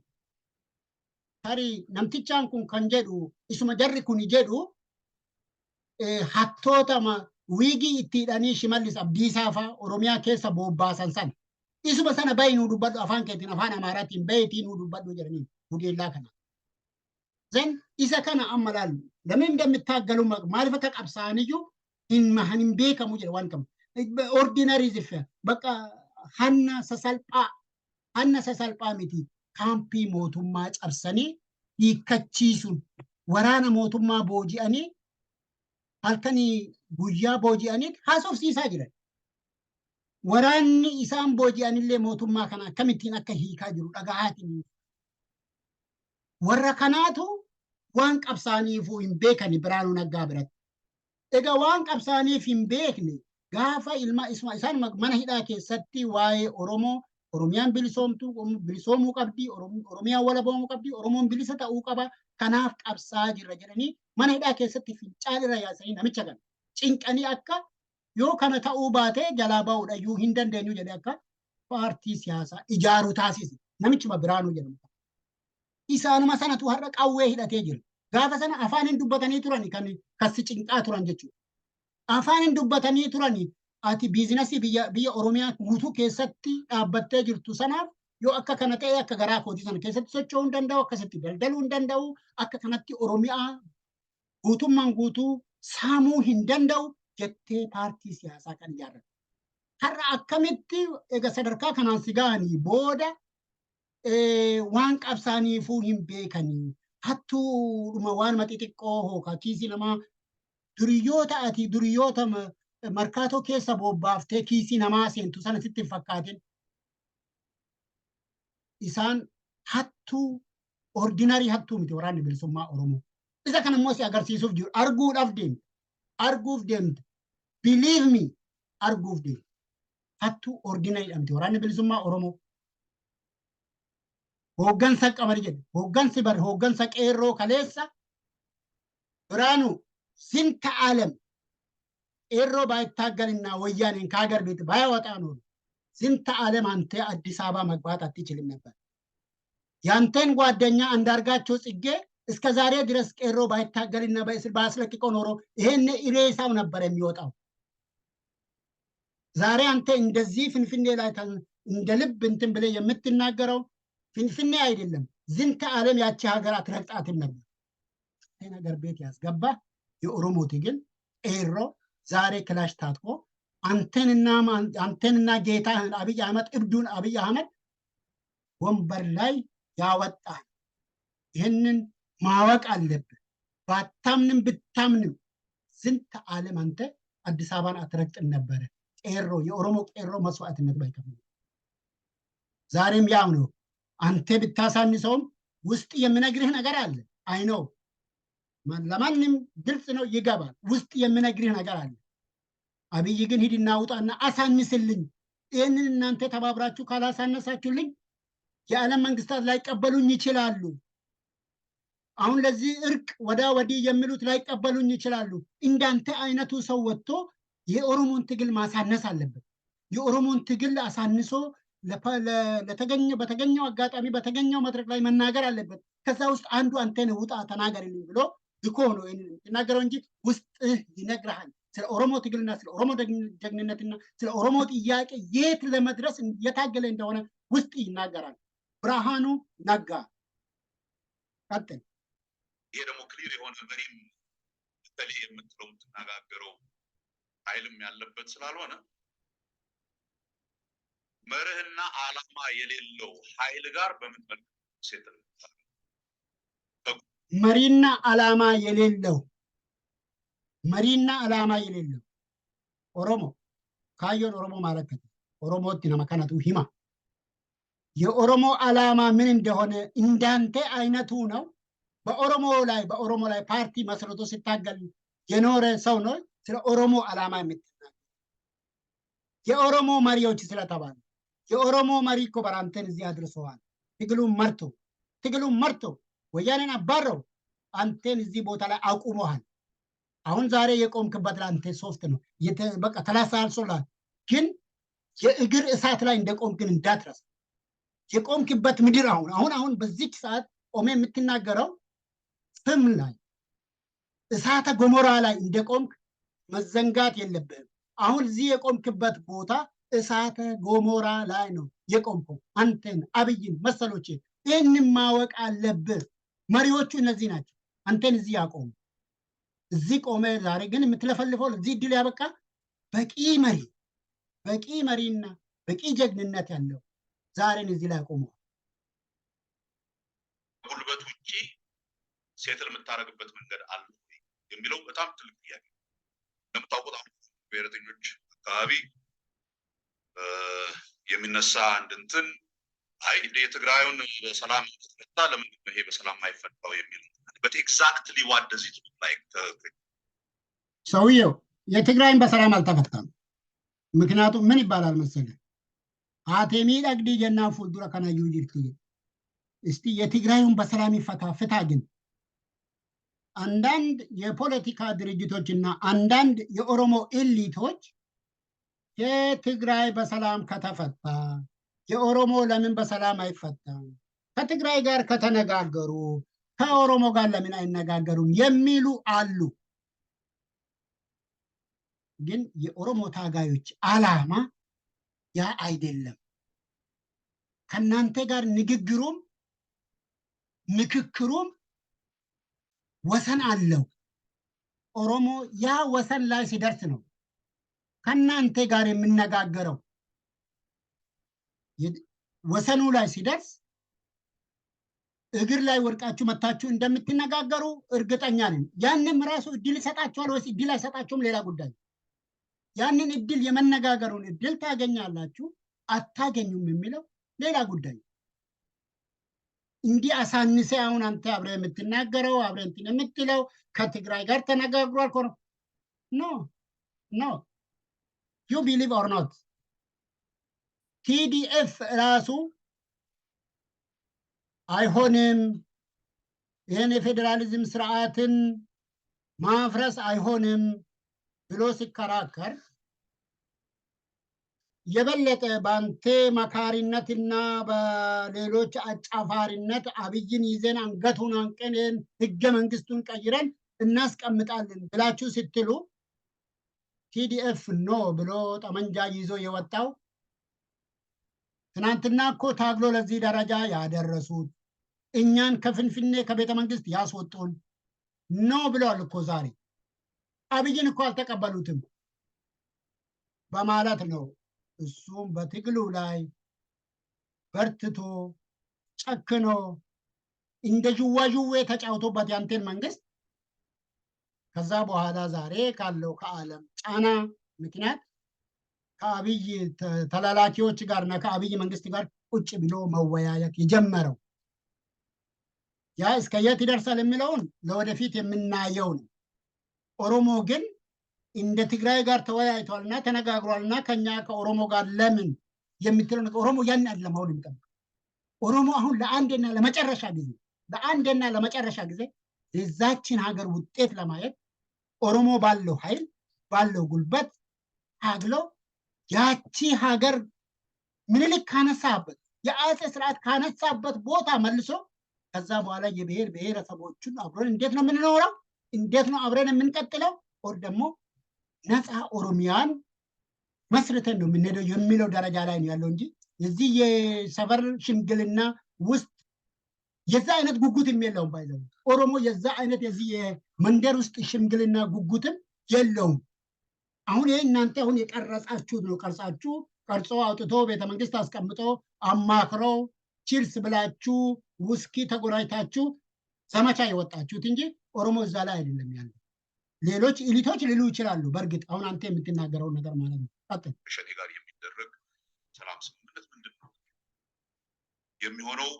tarii namtichaan kun kan jedhu isuma jarri kun jedhu hattoota wiigii itti hidhanii Shimallis Abdiisaa fa'a Oromiyaa keessa bobbaasan sana. Isuma sana bayi nuu dubbadhu, afaan keetiin, afaan Amaaraatiin bayitii nuu dubbadhu jedhanii gudeellaa kana. Then isa kana amma laallu ለምን እንደሚታገሉ maaliif akka qabsaa'aniyyuu hin beekamu jedhe waan qabu. Ordinary ዝርፊያ bakka hanna sasalphaa, hanna sasalphaa miti, kaampii mootummaa cabsanii hiikkachiisuun waraana mootummaa booji'anii halkanii guyyaa booji'anii haasofsiisaa jiran. Waraanni isaan booji'anillee mootummaa kana akkamittiin akka hiikaa jiru dhagahaatiin. Warra kanaatu waan qabsaaniifuu hin beekani Biraanuu Naggaa biratti. Egaa waan qabsaaniif hin beekne gaafa ilma isaan mana hidhaa keessatti waa'ee Oromoo, Oromiyaan bilisoomtuu bilisoomuu qabdi, Oromiyaan walaboomuu qabdi, Oromoon bilisa ta'uu qaba, kanaaf qabsaa jirra jedhanii mana hidhaa keessatti fincaan irra yaasanii namicha kana cinqanii akka yoo kana ta'uu baate jalaa ba'uudhayyuu hin dandeenyu jedhee akka paartii siyaasaa ijaaruu taasise namichuma Biraanuu jedhamu. Isaanuma sanatu har'a qawwee hidhatee jira. Gaafa sana afaan hin dubbatanii turani kan kassi cinqaa turan jechuudha. Afaan hin dubbatanii turani, ati biizinasii biyya Oromiyaa guutuu keessatti dhaabbattee jirtu sanaaf yoo akka kana ta'e akka garaa kootii sana keessatti socho'uu hin danda'u, akkasitti daldaluu hin danda'u, akka kanatti Oromiyaa guutummaan guutuu saamuu hin danda'u jettee paartii siyaasaa kan ijaarratte. Har'a akkamitti egaa sadarkaa kanaan si ga'anii booda waan qabsaaniifuu hin beekanii, hattuudhuma waanuma xixiqqoo hookaa kiisii namaa, duriyyoota ati duriyyoota markaatoo keessa bobbaaftee kiisii namaa seentu sana sitti hin fakkaatin. Isaan hattuu ordinary hattuu miti Waraanni Bilisummaa Oromoo. Isa kana immoo si agarsiisuuf jiru, arguudhaaf deemte. Arguuf deemte. Believe me, arguuf deemte. Hattuu ordinary miti Waraanni Bilisummaa Oromoo. Hooggansa qabani jedhe. Hooggansi bar hooggansa qeerroo kaleessa Biraanuu ስንት ዓለም ቄሮ ባይታገልና ወያኔን ከሀገር ቤት ባያወጣ ኖሮ ዝንተ ዓለም አንተ አዲስ አበባ መግባት አትችልም ነበር። ያንተን ጓደኛ አንዳርጋቸው ጽጌ እስከ ዛሬ ድረስ ቄሮ ባይታገልና በእስር ባያስለቅቀው ኖሮ ይሄን ሬሳው ነበር የሚወጣው። ዛሬ አንተ እንደዚህ ፍንፍኔ ላይ እንደ ልብ እንትን ብለህ የምትናገረው ፍንፍኔ አይደለም፣ ዝንተ ዓለም ያቺ ሀገር አትረግጣትም ነበር። ይሄ ነገር ቤት ያስገባ የኦሮሞ ትግል ቄሮ ዛሬ ክላሽ ታጥቆ አንተንና ጌታህን አብይ አህመድ፣ እብዱን አብይ አህመድ ወንበር ላይ ያወጣል። ይህንን ማወቅ አለብህ። ባታምንም ብታምንም ዝንተ ዓለም አንተ አዲስ አበባን አትረግጥም ነበረ። ቄሮ፣ የኦሮሞ ቄሮ መስዋዕትነት ባይከፍል ዛሬም ያው ነው። አንተ ብታሳንሰውም ውስጥ የምነግርህ ነገር አለ። I know፣ ለማንም ግልጽ ነው፣ ይገባል። ውስጥ የምነግርህ ነገር አለ። አብይ ግን ሂድና ውጣና አሳንስልኝ፣ ይህንን እናንተ ተባብራችሁ ካላሳነሳችሁልኝ የዓለም መንግስታት ላይቀበሉኝ ይችላሉ። አሁን ለዚህ እርቅ ወዳ ወዲህ የሚሉት ላይቀበሉኝ ይችላሉ። እንዳንተ አይነቱ ሰው ወጥቶ የኦሮሞን ትግል ማሳነስ አለበት። የኦሮሞን ትግል አሳንሶ በተገኘው አጋጣሚ በተገኘው መድረክ ላይ መናገር አለበት። ከዛ ውስጥ አንዱ አንተ ነህ፣ ውጣ ተናገርልኝ ብሎ ልኮ ነው ይሄንን የምትናገረው እንጂ ውስጥህ ይነግርሃል። ስለ ኦሮሞ ትግልና ስለ ኦሮሞ ጀግንነትና ስለ ኦሮሞ ጥያቄ የት ለመድረስ የታገለ እንደሆነ ውስጥ ይናገራል። ብርሃኑ ነጋ፣ ቀጥል። ይሄ ደግሞ clear የሆነ መሪም በተለይ የምትለው የምትነጋገረው ኃይልም ያለበት ስላልሆነ መርህና ዓላማ የሌለው ኃይል ጋር በምን መልኩ settle መሪና ዓላማ የሌለው፣ መሪና ዓላማ የሌለው ኦሮሞ kaayyoon Oromoo maal akka ta'e Oromootti nama kanatu hima። የኦሮሞ ዓላማ ምን እንደሆነ እንዳንተ አይነቱ ነው። በኦሮሞ ላይ ፓርቲ መስርቶ ሲታገል የኖረ ሰው ነው ስለ ኦሮሞ ዓላማ የምትናገር። የኦሮሞ መሪዎች ስለተባለ የኦሮሞ መሪ እኮ በራንተን እዚህ አድርሰዋል። ትግሉን መርቶ ወያኔን አባረው አንተን እዚህ ቦታ ላይ አቁመሃል። አሁን ዛሬ የቆምክበት ለአንተ soft ነው፣ በቃ ተላሳልሶላል። ግን የእግር እሳት ላይ እንደቆምክን እንዳትረሳ። የቆምክበት ምድር አሁን በዚች ሰዓት ቆሜ የምትናገረው ፍም ላይ፣ እሳተ ገሞራ ላይ እንደቆምክ መዘንጋት የለብህም። አሁን እዚህ የቆምክበት ቦታ እሳተ ገሞራ ላይ ነው የቆምከው። አንተን፣ አብይን፣ መሰሎች ይህንን ማወቅ አለብህ። መሪዎቹ እነዚህ ናቸው። አንተን እዚህ ያቆሙ፣ እዚህ ቆመ። ዛሬ ግን የምትለፈልፈው እዚህ እድል ያበቃ በቂ መሪና በቂ ጀግንነት ያለው ዛሬን እዚህ ላይ ቆመዋል። ጉልበት ውጪ settle የምታደርግበት መንገድ አለ ወይ የሚለው በጣም ትልቅ ጥያቄ ነው። እንደምታውቁት አሁን ብሔረተኞች አካባቢ የሚነሳ አንድ እንትን አይ እንደ የትግራዩን በሰላም ከተፈታ ለምንድን ነው ይሄ በሰላም አይፈታው የሚል፣ but exactly what does it look like? ሰውየው የትግራይን በሰላም አልተፈታም። ምክንያቱም ምን ይባላል መሰለህ፣ "Haatee miidhagdi jennaan fuuldura kanayyuu jirti።" እስቲ የትግራዩን በሰላም ይፈታ ፍታ። ግን አንዳንድ የፖለቲካ ድርጅቶች እና አንዳንድ የኦሮሞ elite ኦች የትግራይ በሰላም ከተፈታ የኦሮሞ ለምን በሰላም አይፈታም? ከትግራይ ጋር ከተነጋገሩ ከኦሮሞ ጋር ለምን አይነጋገሩም የሚሉ አሉ። ግን የኦሮሞ ታጋዮች አላማ ያ አይደለም። ከእናንተ ጋር ንግግሩም ምክክሩም ወሰን አለው። ኦሮሞ ያ ወሰን ላይ ሲደርስ ነው ከእናንተ ጋር የምነጋገረው። ወሰኑ ላይ ሲደርስ እግር ላይ ወድቃችሁ መታችሁ እንደምትነጋገሩ እርግጠኛ ነን። ያንም ራሱ እድል ይሰጣችኋል ወይስ እድል አይሰጣችሁም ሌላ ጉዳይ። ያንን እድል፣ የመነጋገሩን እድል ታገኛላችሁ አታገኙም የሚለው ሌላ ጉዳይ። እንዲህ አሳንሴ አሁን አንተ አብረህ የምትናገረው፣ አብረህ እንትን የምትለው ከትግራይ ጋር ተነጋግሯል እኮ ነው። No, no, you believe or not፣ TDF ራሱ አይሆንም፣ ይህን የፌዴራሊዝም ስርዓትን ማፍረስ አይሆንም ብሎ ሲከራከር የበለጠ በአንተ መካሪነትና በሌሎች አጫፋሪነት አብይን ይዘን አንገቱን አንቀን ህገ መንግስቱን ቀይረን እናስቀምጣለን ብላችሁ ስትሉ TDF no ብሎ ጠመንጃ ይዞ የወጣው፣ ትናንትና እኮ ታግሎ ለዚህ ደረጃ ያደረሱት፣ እኛን ከፍንፍኔ ከቤተ መንግስት ያስወጡን no ብለዋል እኮ። ዛሬ አብይን እኮ አልተቀበሉትም በማለት ነው። እሱም በትግሉ ላይ በርትቶ ጨክኖ እንደ ዥዋዥዌ ተጫውቶበት ያንተን መንግስት፣ ከዛ በኋላ ዛሬ ካለው ከዓለም ጫና ምክንያት ከአብይ ተላላኪዎች ጋር እና ከአብይ መንግስት ጋር ቁጭ ብሎ መወያየት የጀመረው፣ ያ እስከ የት ይደርሳል የሚለውን ለወደፊት የምናየው ነው። ኦሮሞ ግን እንደ ትግራይ ጋር ተወያይቷልና ተነጋግሯልና ከኛ ከኦሮሞ ጋር ለምን የምትለው ነገር፣ ኦሮሞ ያን አይደለም አሁን የሚጠብቀው። ኦሮሞ አሁን ለአንዴና ለመጨረሻ ጊዜ የዛችን ሀገር ውጤት ለማየት ኦሮሞ ባለው ኃይል ባለው ጉልበት ታግሎ ያቺ ሀገር ምኒልክ ካነሳበት፣ የአፄ ስርዓት ካነሳበት ቦታ መልሶ፣ ከዛ በኋላ የብሔር ብሔረሰቦችን አብረን እንዴት ነው የምንኖረው? እንዴት ነው አብረን የምንቀጥለው? Or ደግሞ ነፃ ኦሮሚያን መስርተን ነው የምንሄደው የሚለው ደረጃ ላይ ነው ያለው እንጂ የዚህ የሰፈር ሽምግልና ውስጥ የዛ አይነት ጉጉትም የለውም። By the way፣ ኦሮሞ የዛ አይነት የዚህ የመንደር ውስጥ ሽምግልና ጉጉትም የለውም። አሁን ይሄ እናንተ አሁን የቀረጻችሁት ነው። ቀርጻችሁ፣ ቀርጾ አውጥቶ ቤተመንግስት አስቀምጦ አማክሮ cheers ብላችሁ ውስኪ ተጎራጅታችሁ ዘመቻ የወጣችሁት እንጂ ኦሮሞ እዛ ላይ አይደለም ያለው። ሌሎች elite ኦች ሊሉ ይችላሉ። በእርግጥ አሁን አንተ የምትናገረውን ነገር ማለት ነው። ቀጥል። ከሸኔ ጋር የሚደረግ ሰላም ስምምነት ምንድን ነው የሚሆነው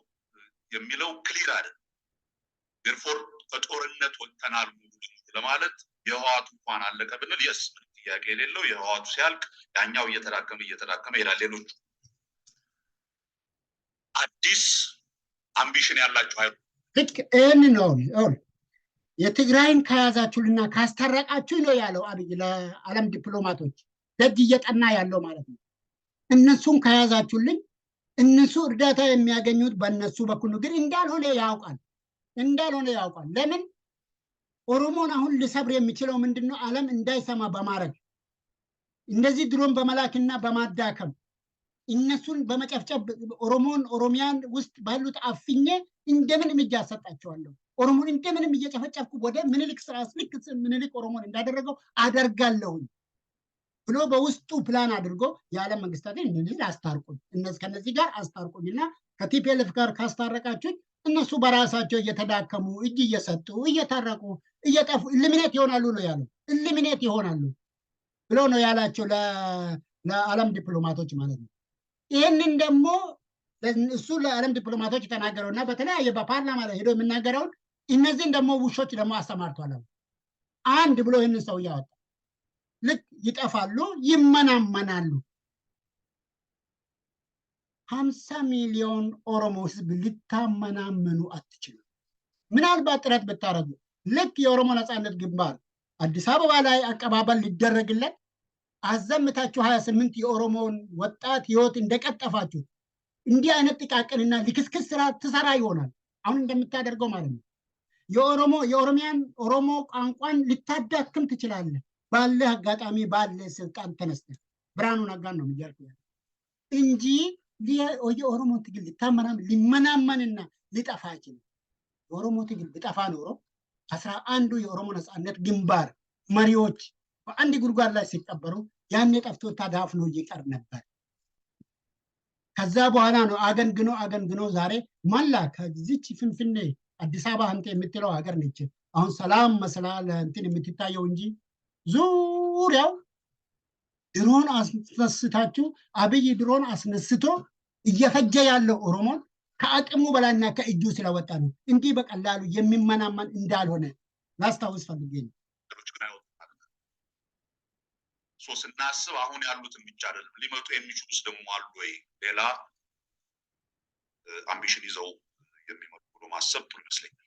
የሚለው clear አይደለም። Therefore ከጦርነት ወጥተናል ሙሉ ለሙሉ ለማለት፣ የህወሓቱ እንኳን አለቀ ብንል፣ yes፣ ምንም ጥያቄ የሌለው የህወሓቱ ሲያልቅ ያኛው እየተዳከመ እየተዳከመ ይሄዳል። ሌሎቹ አዲስ ambition ያላቸው ኃይሎች ልክ ይህን ነው። አሁን የትግራይን ከያዛችሁልና ካስታረቃችሁ ነው ያለው አብይ ለዓለም ዲፕሎማቶች፣ ደጅ እየጠና ያለው ማለት ነው። እነሱን ከያዛችሁልኝ እነሱ እርዳታ የሚያገኙት በእነሱ በኩል ነው። ግን እንዳልሆነ ያውቃል፣ እንዳልሆነ ያውቃል። ለምን? ኦሮሞን አሁን ሊሰብር የሚችለው ምንድን ነው? ዓለም እንዳይሰማ በማድረግ፣ እንደዚህ ድሮን በመላክና በማዳከም፣ እነሱን በመጨፍጨፍ፣ ኦሮሞን ኦሮሚያን ውስጥ ባሉት አፍኜ እንደምንም እጅ አሰጣቸዋለሁ። ኦሮሞን እንደምንም እየጨፈጨፍኩ ወደ ምኒልክ ስርዓት፣ ልክ ምኒልክ ኦሮሞን እንዳደረገው አደርጋለሁኝ ብሎ በውስጡ ፕላን አድርጎ የዓለም መንግስታትን እነዚህን አስታርቁኝ፣ እነዚህ ከነዚህ ጋር አስታርቁኝ እና ከ TPLF ጋር ካስታረቃችሁኝ እነሱ በራሳቸው እየተዳከሙ እጅ እየሰጡ እየታረቁ እየጠፉ eliminate ይሆናሉ ነው ያለው። Eliminate ይሆናሉ ብሎ ነው ያላቸው ለዓለም ዲፕሎማቶች ማለት ነው። ይህንን ደግሞ እሱ ለዓለም ዲፕሎማቶች የተናገረው እና በተለያየ በፓርላማ ላይ ሄዶ የሚናገረውን እነዚህን ደግሞ ውሾች ደግሞ አሰማርቷል። አንድ ብሎ ይህንን ሰው እያወጣ ልክ ይጠፋሉ፣ ይመናመናሉ። 50 ሚሊዮን ኦሮሞ ህዝብ ልታመናምኑ አትችሉም። ምናልባት ጥረት ብታደርጉ ልክ የኦሮሞ ነፃነት ግንባር አዲስ አበባ ላይ አቀባበል ሊደረግለት አዘምታችሁ 28 የኦሮሞን ወጣት ህይወት እንደቀጠፋችሁ እንዲህ አይነት ጥቃቅንና ልክስክስ ስራ ትሰራ ይሆናል። አሁን እንደምታደርገው ማለት ነው። የኦሮሞ የኦሮሚያን ኦሮሞ ቋንቋን ልታዳክም ትችላለህ። ባለ አጋጣሚ ባለ ስልጣን ተነስተህ፣ ብርሃኑ ነጋን ነው እያልኩ ያለው፣ እንጂ የኦሮሞ ትግል ሊታመናም ሊመናመንና ሊጠፋ አይችልም። የኦሮሞ ትግል ቢጠፋ ኖሮ 11ዱ የኦሮሞ ነፃነት ግንባር መሪዎች በአንድ ጉድጓድ ላይ ሲቀበሩ ያኔ ጠፍቶ ተዳፍኖ ይቀር ነበር። ከዛ በኋላ ነው አገንግኖ አገንግኖ ዛሬ መላ ከዚች ፍንፍኔ አዲስ አበባ አንተ የምትለው ሀገር ነች። አሁን ሰላም መስላ ለእንትን የምትታየው እንጂ ዙሪያው ድሮን አስነስታችሁ፣ አብይ ድሮን አስነስቶ እየፈጀ ያለው ኦሮሞን ከአቅሙ በላይና ከእጁ ስለወጣ ነው። እንዲህ በቀላሉ የሚመናመን እንዳልሆነ ላስታውስ ፈልጌ ነው። ሌሎች ግን አይወጡም ማለት ነው። So ስናስብ አሁን ያሉትን ብቻ አይደለም፣ ሊመጡ የሚችሉስ ደግሞ አሉ ወይ፣ ሌላ ambition ይዘው የሚመጡ ብሎ ማሰብ ጥሩ ይመስለኛል።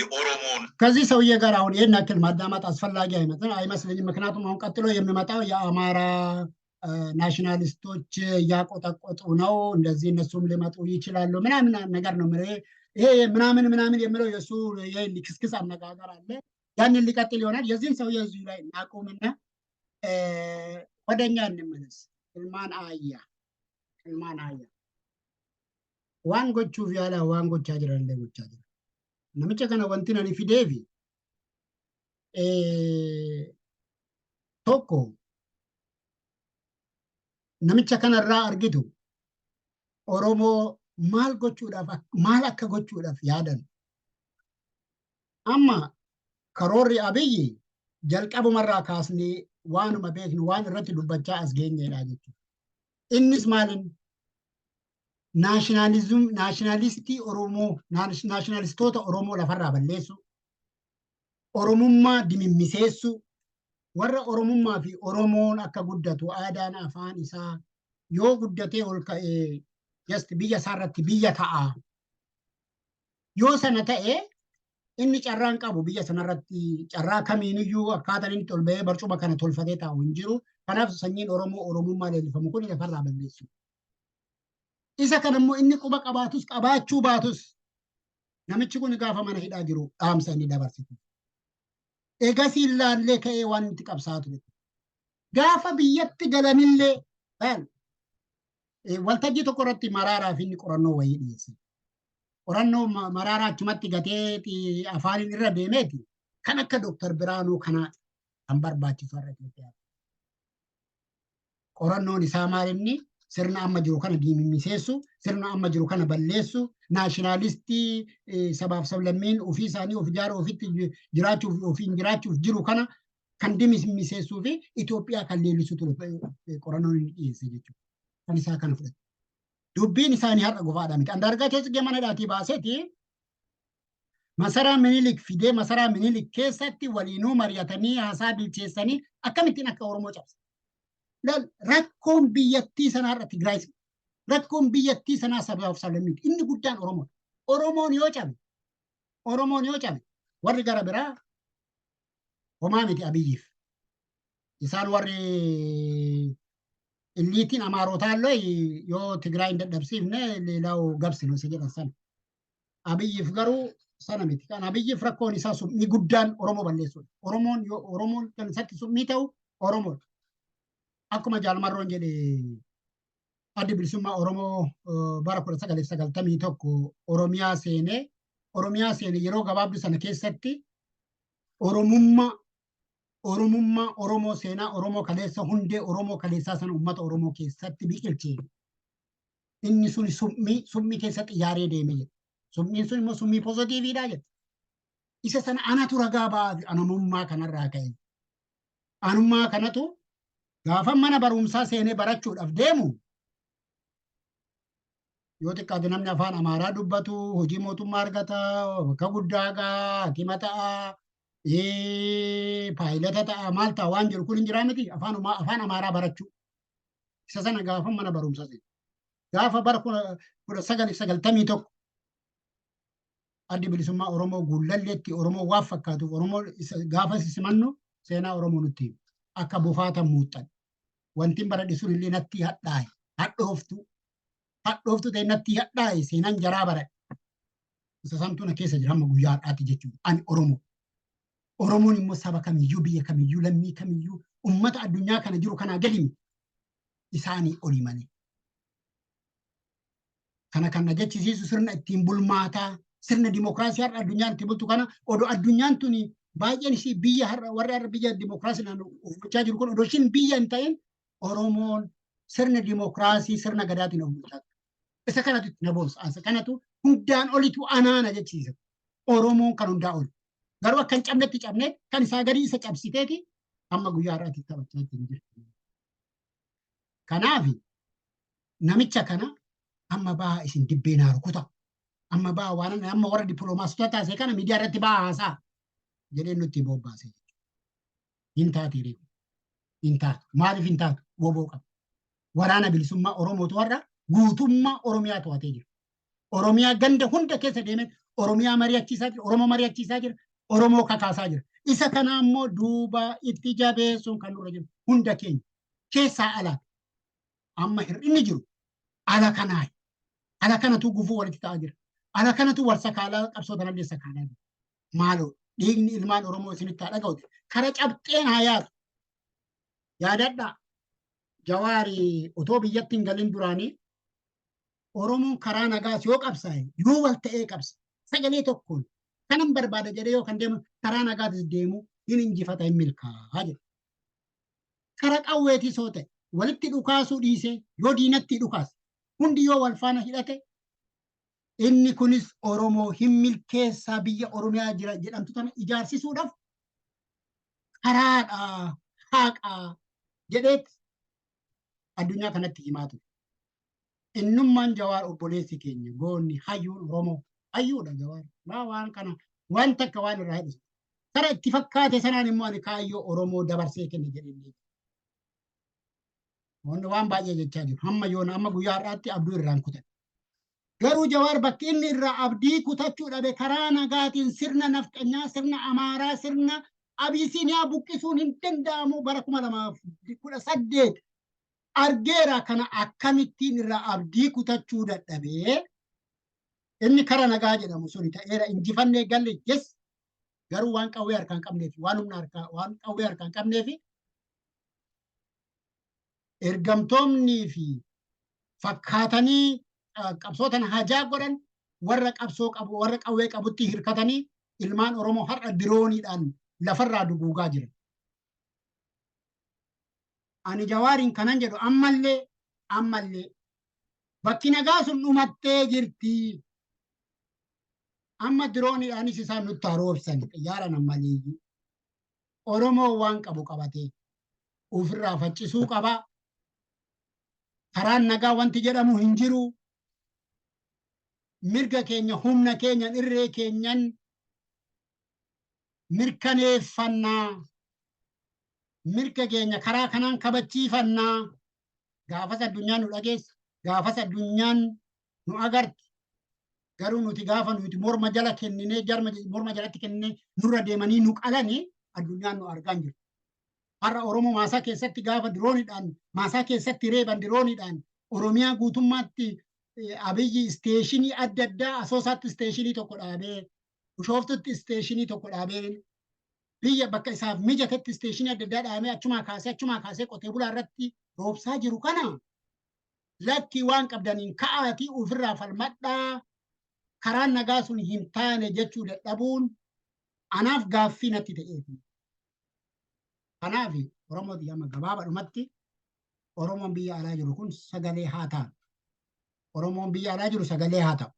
የኦሮሞን ከዚህ ሰውዬ ጋር አሁን ይህን ያክል ማዳመጥ አስፈላጊ አይመስለኝም። ምክንያቱም አሁን ቀጥሎ የሚመጣው የአማራ nationalist ኦች እያቆጠቆጡ ነው፣ እንደዚህ እነሱም ሊመጡ ይችላሉ ምናምን ነገር ነው። ይሄ ምናምን ምናምን የሚለው የእሱ ልክስክስ አነጋገር አለ። ያንን ሊቀጥል ይሆናል። የዚህን ሰውዬ እዚሁ ላይ እናቁምና ወደኛ እንመለስ። Ilmaan aayyaa ilmaan aayyaa waan gochuuf yaala waan gochaa jiranillee gochaa jira. Namicha kana wanti ani fideefi tokko namicha kanarraa argitu Oromoo maal gochuudhaaf, maal akka gochuudhaaf yaadan. Amma karoorri Abiyyi jalqabumarraa kaasnee waanuma beeknu waan irratti dubbachaa as geenyeedha jechuudha. Innis maalin nationalism nationalist ii Oromoo, nationalist oota Oromoo lafarraa balleessu, Oromummaa dimimmiseessu, warra Oromummaa fi Oromoon akka guddatu, aadaan afaan isaa yoo guddatee ol ka'ee just biyya isaarratti biyya ta'a. Yoo sana ta'e inni carraan qabu biyya sanarratti carraa kamiiniyyuu akkaataan inni ol ba'ee barcuma kana tolfatee taa'u hin jiru. Kanaaf sanyiin Oromoo Oromummaa leellifamu kun lafarraa balleessu. Isa kana immoo inni quba qabaatus qabaachuu baatus namichi kun gaafa mana hidhaa jiru dhaamsa inni dabarsitu. Egasii ilaallee ka'ee waan itti qabsaa ture. Gaafa biyyatti galanillee waltajjii tokko irratti Maraaraa fi inni qorannoo wayii dhiyeesse. Qorannoo Maraaraa achumatti gatee afaaniin irra deemeeti kan akka Dooktar Biraanuu kanaa kan barbaachisu har'a Itoophiyaa. Qorannoon isaa maal? Inni sirna amma jiru kana diimimmiseessu, sirna amma jiru kana balleessu, nationalist ii sabaaf sablammiin ofii isaanii of ijaaruu, ofitti jiraachuuf, ofiin jiraachuuf jiru kana kan dimimmiseessuu fi Itoophiyaa kan leellisu ture qorannoon inni dhiyeesse jechuudha. Kan isaa kana fudhate. Dubbiin isaanii har'a qofaadha miti. Andaargaachoo Tsigee mana hidhaatii baaseeti masaraa Minilik fidee masaraa Minilik keessatti waliinuu mari'atanii haasaa bilcheessanii akkamittiin akka Oromoo cabsa. Rakkoon biyyattii sanaa har'a Tigraay, rakkoon biyyattii sanaa sabaaf sablammiiti. Inni guddaan Oromoodha. Oromoon yoo cabe warri gara biraa homaa miti Abiyyiif. Isaan warri elite iin Amaarotaa illee yoo Tigraay hin dadhabsiifne ሌላው ገብስ ነው isa jedhan sana. Abiyyiif garuu sana miti. Kan Abiyyiif rakkoon isaa summii guddaan Oromoo balleessuudha. Oromoon yoo Oromoon kan isatti summii ta'u Oromoodha. Akkuma Jaalmarroon jedhe, Addi Bilisummaa Oromoo bara 1991 Oromiyaa seenee yeroo gabaabduu sana keessatti Oromummaa Oromoo, seenaa Oromoo kaleessa, hundee Oromoo kaleessaa sana uummata Oromoo keessatti biqilchee inni sun summii keessatti ijaaree deeme jedhe. Summiin sun immoo summii positive iidha jedhe. Isa sana anatu ragaa ba'aa anummaa kanarraa ka'e. Anummaa kanatu gaafa mana barumsaa seenee barachuudhaaf deemu yoo xiqqaate namni afaan Amaaraa dubbatu hojii mootummaa argata, bakka guddaa ga'a, hakima ta'a, pilot a ta'a, maal ta'a waan jiru kun hin jiraa miti afaan Amaaraa barachuu. Isa sana gaafa mana barumsaa seene. Gaafa bara 1991 Addi Bilisummaa Oromoo Guullalleetti Oromoo waan fakkaatuuf Oromoo gaafa simannu seenaa Oromoo nutti himu. Akka bufaata muuxan. Wanti baradhe sun illee natti hadhaa'e. Hadhooftu. Hadhooftu ta'e natti hadhaa'e seenaan jaraa baradhe. Isa santu na keessa jira hamma guyyaa har'aatti jechuudha. Ani Oromoo. Oromoon immoo saba kamiyyuu, biyya kamiyyuu, lammii kamiyyuu, ummata addunyaa kana jiru kanaa gadi miti. Isaanii oli malee. Kana kan na jechisiisu sirna ittiin bulmaataa, sirna dimookiraasii har'a addunyaan itti bultu kana, odoo addunyaan tuni baay'een ishii biyya har'a warri har'a biyya dimookiraasiidhaan of bulchaa jiru kun odoo ishiin biyya hin ta'in Oromoon sirna dimookiraasii sirna gadaatiin of bulchaa ture. Isa kanatu itti na boonsa. Isa kanatu hundaan olitu anaana jechisiisa. Oromoon kan hundaa oli. Garuu akka hin cabnetti cabnee kan isaa gadii isa cabsiteeti amma guyyaa har'aatti taphachaa ittiin jirti. Kanaaf namicha kana amma ba'aa isin dibbee naa rukuta. Amma ba'aa waan amma warra dippiloomaasota taasise kana miidiyaa irratti ba'aa haasaa jedhee nutti bobbaase jechuudha. Hin taate reefu. Hin taatu. Maaliif hin taatu? WBO qaba. Waraana Bilisummaa Oromootu warra guutummaa Oromiyaa to'atee jira. Oromiyaa ganda hunda keessa deemee Oromiyaa mari'achiisaa jira. Oromoo mari'achiisaa jira. Oromoo kakaasaa jira. Isa kana ammoo duuba itti jabeessuun kan nurra jiru hunda keenya keessaa alaa. Amma hir'inni jiru ala kanaa. Ala kanatu gufuu walitti ta'aa jira. Ala kanatu wal sakaalaa qabsoo tanallee sakaalaa jira. Maaloo dhiigni ilmaan Oromoo isinitti haa dhaga'uti. Kara cabxeen haa yaatu. Yaadadhaa. Jawaari otoo biyyatti hin galin duraanii Oromoon karaa nagaas yoo qabsaa'e yoo wal ta'ee qabsa sagalee tokkoon kanan barbaada jedhee yoo kan deemu karaa nagaatis deemu hin injifata, hin milkaa'a jedha. Kara qawweetis yoo ta'e walitti dhukaasuu dhiisee yoo diinatti dhukaase, hundi yoo wal faana hidhate, inni kunis Oromoo hin milkeessaa, biyya Oromiyaa jira jedhamtu tana ijaarsisuudhaaf karaadha, haqaa jedheet addunyaa kanatti himaa ture. Innummaan Jawaar obboleessi keenya goonni hayyuun Oromoo hayyuudha Jawaar. Maa waan kana waan takka waan irraa hir'isu. Kara itti fakkaate sanaan immoo ani kaayyoo Oromoo dabarsee kenna jedhee. Wanni waan baay'ee jechaa jiru. Hamma yoona amma guyyaa har'aatti abduu irraan kutan. Garuu Jawaar bakki inni irraa abdii kutachuu dhabe karaa nagaatiin sirna nafxanyaa, sirna Amaaraa, sirna Abisiiniyaa buqqisuun hin danda'amu bara 2018 argeera, kana akkamittiin irraa abdii kutachuu dadhabee? Inni kara nagaa jedhamu suni ta'eera, injifannee galle, yes, garuu waan qawwee harkaan qabneef, waan humna harkaa, waan qawwee harkaan qabneef, ergamtoonnii fi fakkaatanii qabsoo tana hajaa godhan warra qabsoo qabu, warra qawwee qabutti hirkatanii ilmaan Oromoo har'a dirooniidhaan lafarraa duguugaa jiran. Ani Jawaariin kanan jedhu, ammallee bakki nagaa sun dhumattee jirti. Amma dirooniidhaanis isaan nutti haroobsan, xiyyaara nammaleeyyii. Oromoo waan qabu qabatee ofirraa faccisuu qaba. Karaan nagaa wanti jedhamu hin jiru. Mirga keenya humna keenyan, irree keenyan mirkaneeffannaa. Mirga keenya karaa kanaan kabachiifannaa. Gaafas addunyaan nu dhageessa. Gaafas addunyaan nu agarti. Garuu nuti gaafa nuti morma jala kenninee, morma jalatti kenninee nurra deemanii nu qalanii, addunyaan nu argaa hin jirtu. Har'a Oromoo maasaa keessatti gaafa dirooniidhaan maasaa keessatti reeban, dirooniidhaan Oromiyaa guutummaatti Abiyyi isteeshinii adda addaa, Asoosaatti isteeshinii tokko dhaabee, Bishooftutti isteeshinii tokko dhaabee, biyya bakka isaaf mijatetti isteeshinii adda addaa dhaabee achumaa kaasee qotee bulaa irratti roobsaa jiru kana, lakkii, waan qabdaniin ka'aatii ofirraa falmadhaa, karaan nagaa sun hin taane jechuu dadhabuun anaaf gaaffii natti ta'eeti. Kanaaf Oromoo amma gabaabadhumatti Oromoon biyya alaa jiru kun sagalee haa ta'u. Oromoon biyya alaa jiru sagalee haa ta'u.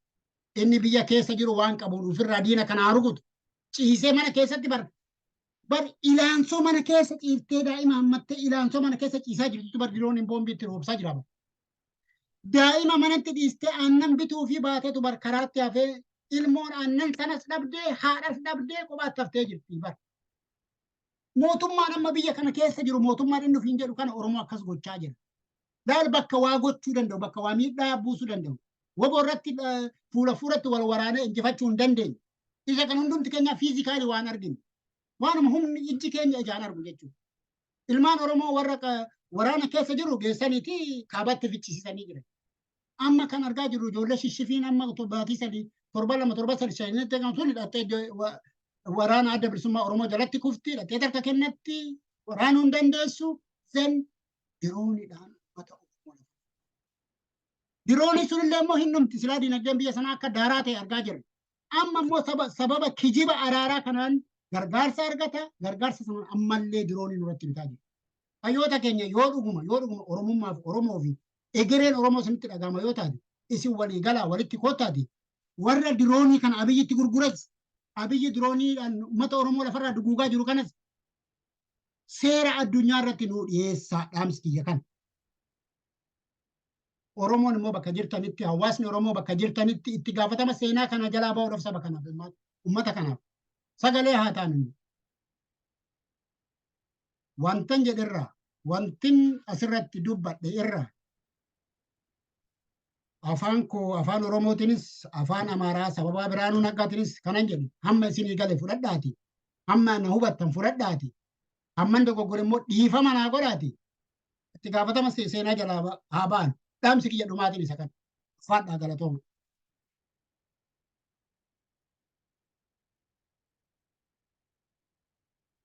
Inni biyya keessa jiru waan qabuun ofirraa diina kana haa rukutu. Ciisee mana keessatti bar ilaansoo mana keessa ciiftee, daa'ima hammattee ilaansoo mana keessa ciisaa jirtutu bar dirooniin boombiitti roobsaa jira. Daa'ima manatti dhiistee aannan bituu fi baatetu bar karaatti hafee, ilmoon aannan sanas dhabdee, haadhas dhabdee, kophaatti haftee jirti bar. Mootummaan amma biyya kana keessa jiru, mootummaan inni ofiin jedhu kana, Oromoo akkas gochaa jira. Laal, bakka waa gochuu danda'u, bakka waa miidhaa buusuu danda'u. Woboo irratti fuula fuulatti wal waraanee injifachuu hin dandeenye. Isa kan hundumti keenya physically waan arginu. Waanuma humni ijji keenya ijaan argu jechuudha. Ilmaan Oromoo warra waraana keessa jiru geessaniiti kaabatti fichisiisanii jiran. Amma kan argaa jirru ijoollee shishifiin amma baatii 3, torba 2, torba 3, 5tti kan sun hidhattee waraana Adda Bilisummaa Oromoo jalatti kufti, hidhattee harka kennatti, waraanuu hin dandeessu, then dirooniidhaan uummata Oromoo. Diroonii sunillee immoo hin dhumti, silaa dinagdeen biyya sanaa akka daaraa ta'e argaa jirra. Amma immoo sababa kijiba araaraa kanaan gargaarsa argata, gargaarsa sanaan ammallee diroonii nurratti bitaa jira. Hayyoota keenya, yoo dhuguma Oromummaaf, Oromoo fi egereen Oromoo isinitti dhagahama yoo taate, isin walii galaa walitti koottaati warra diroonii kana Abiyyitti gurguras, Abiyyi dirooniidhaan uummata Oromoo lafarraa duguugaa jiru kanas seera addunyaa irratti nuu dhiyeessaa, dhaamsi kiyya kana. Oromoon immoo bakka jirtanitti, hawaasni Oromoo bakka jirtanitti itti gaafatama seenaa kana jalaa ba'uudhaaf saba kanaaf, uummata kanaaf sagalee haa taanu. Wantan jedherraa, wantin asirratti dubbadhe irraa Afaan koo Afaan Oromootiinis, Afaan Amaaraa sababaa Biraanuu Naggaatiinis kanan jedhu hamma isinii gale fudhadhaati. Hamma na hubattan fudhadhaati. Hamman dogoggore immoo dhiifama naa godhaati. Itti gaafatama seenaa jalaa haa ba'an. Dhaamsi kiyya dhumaatiin isa kana. Ulfaadhaa, galatooma.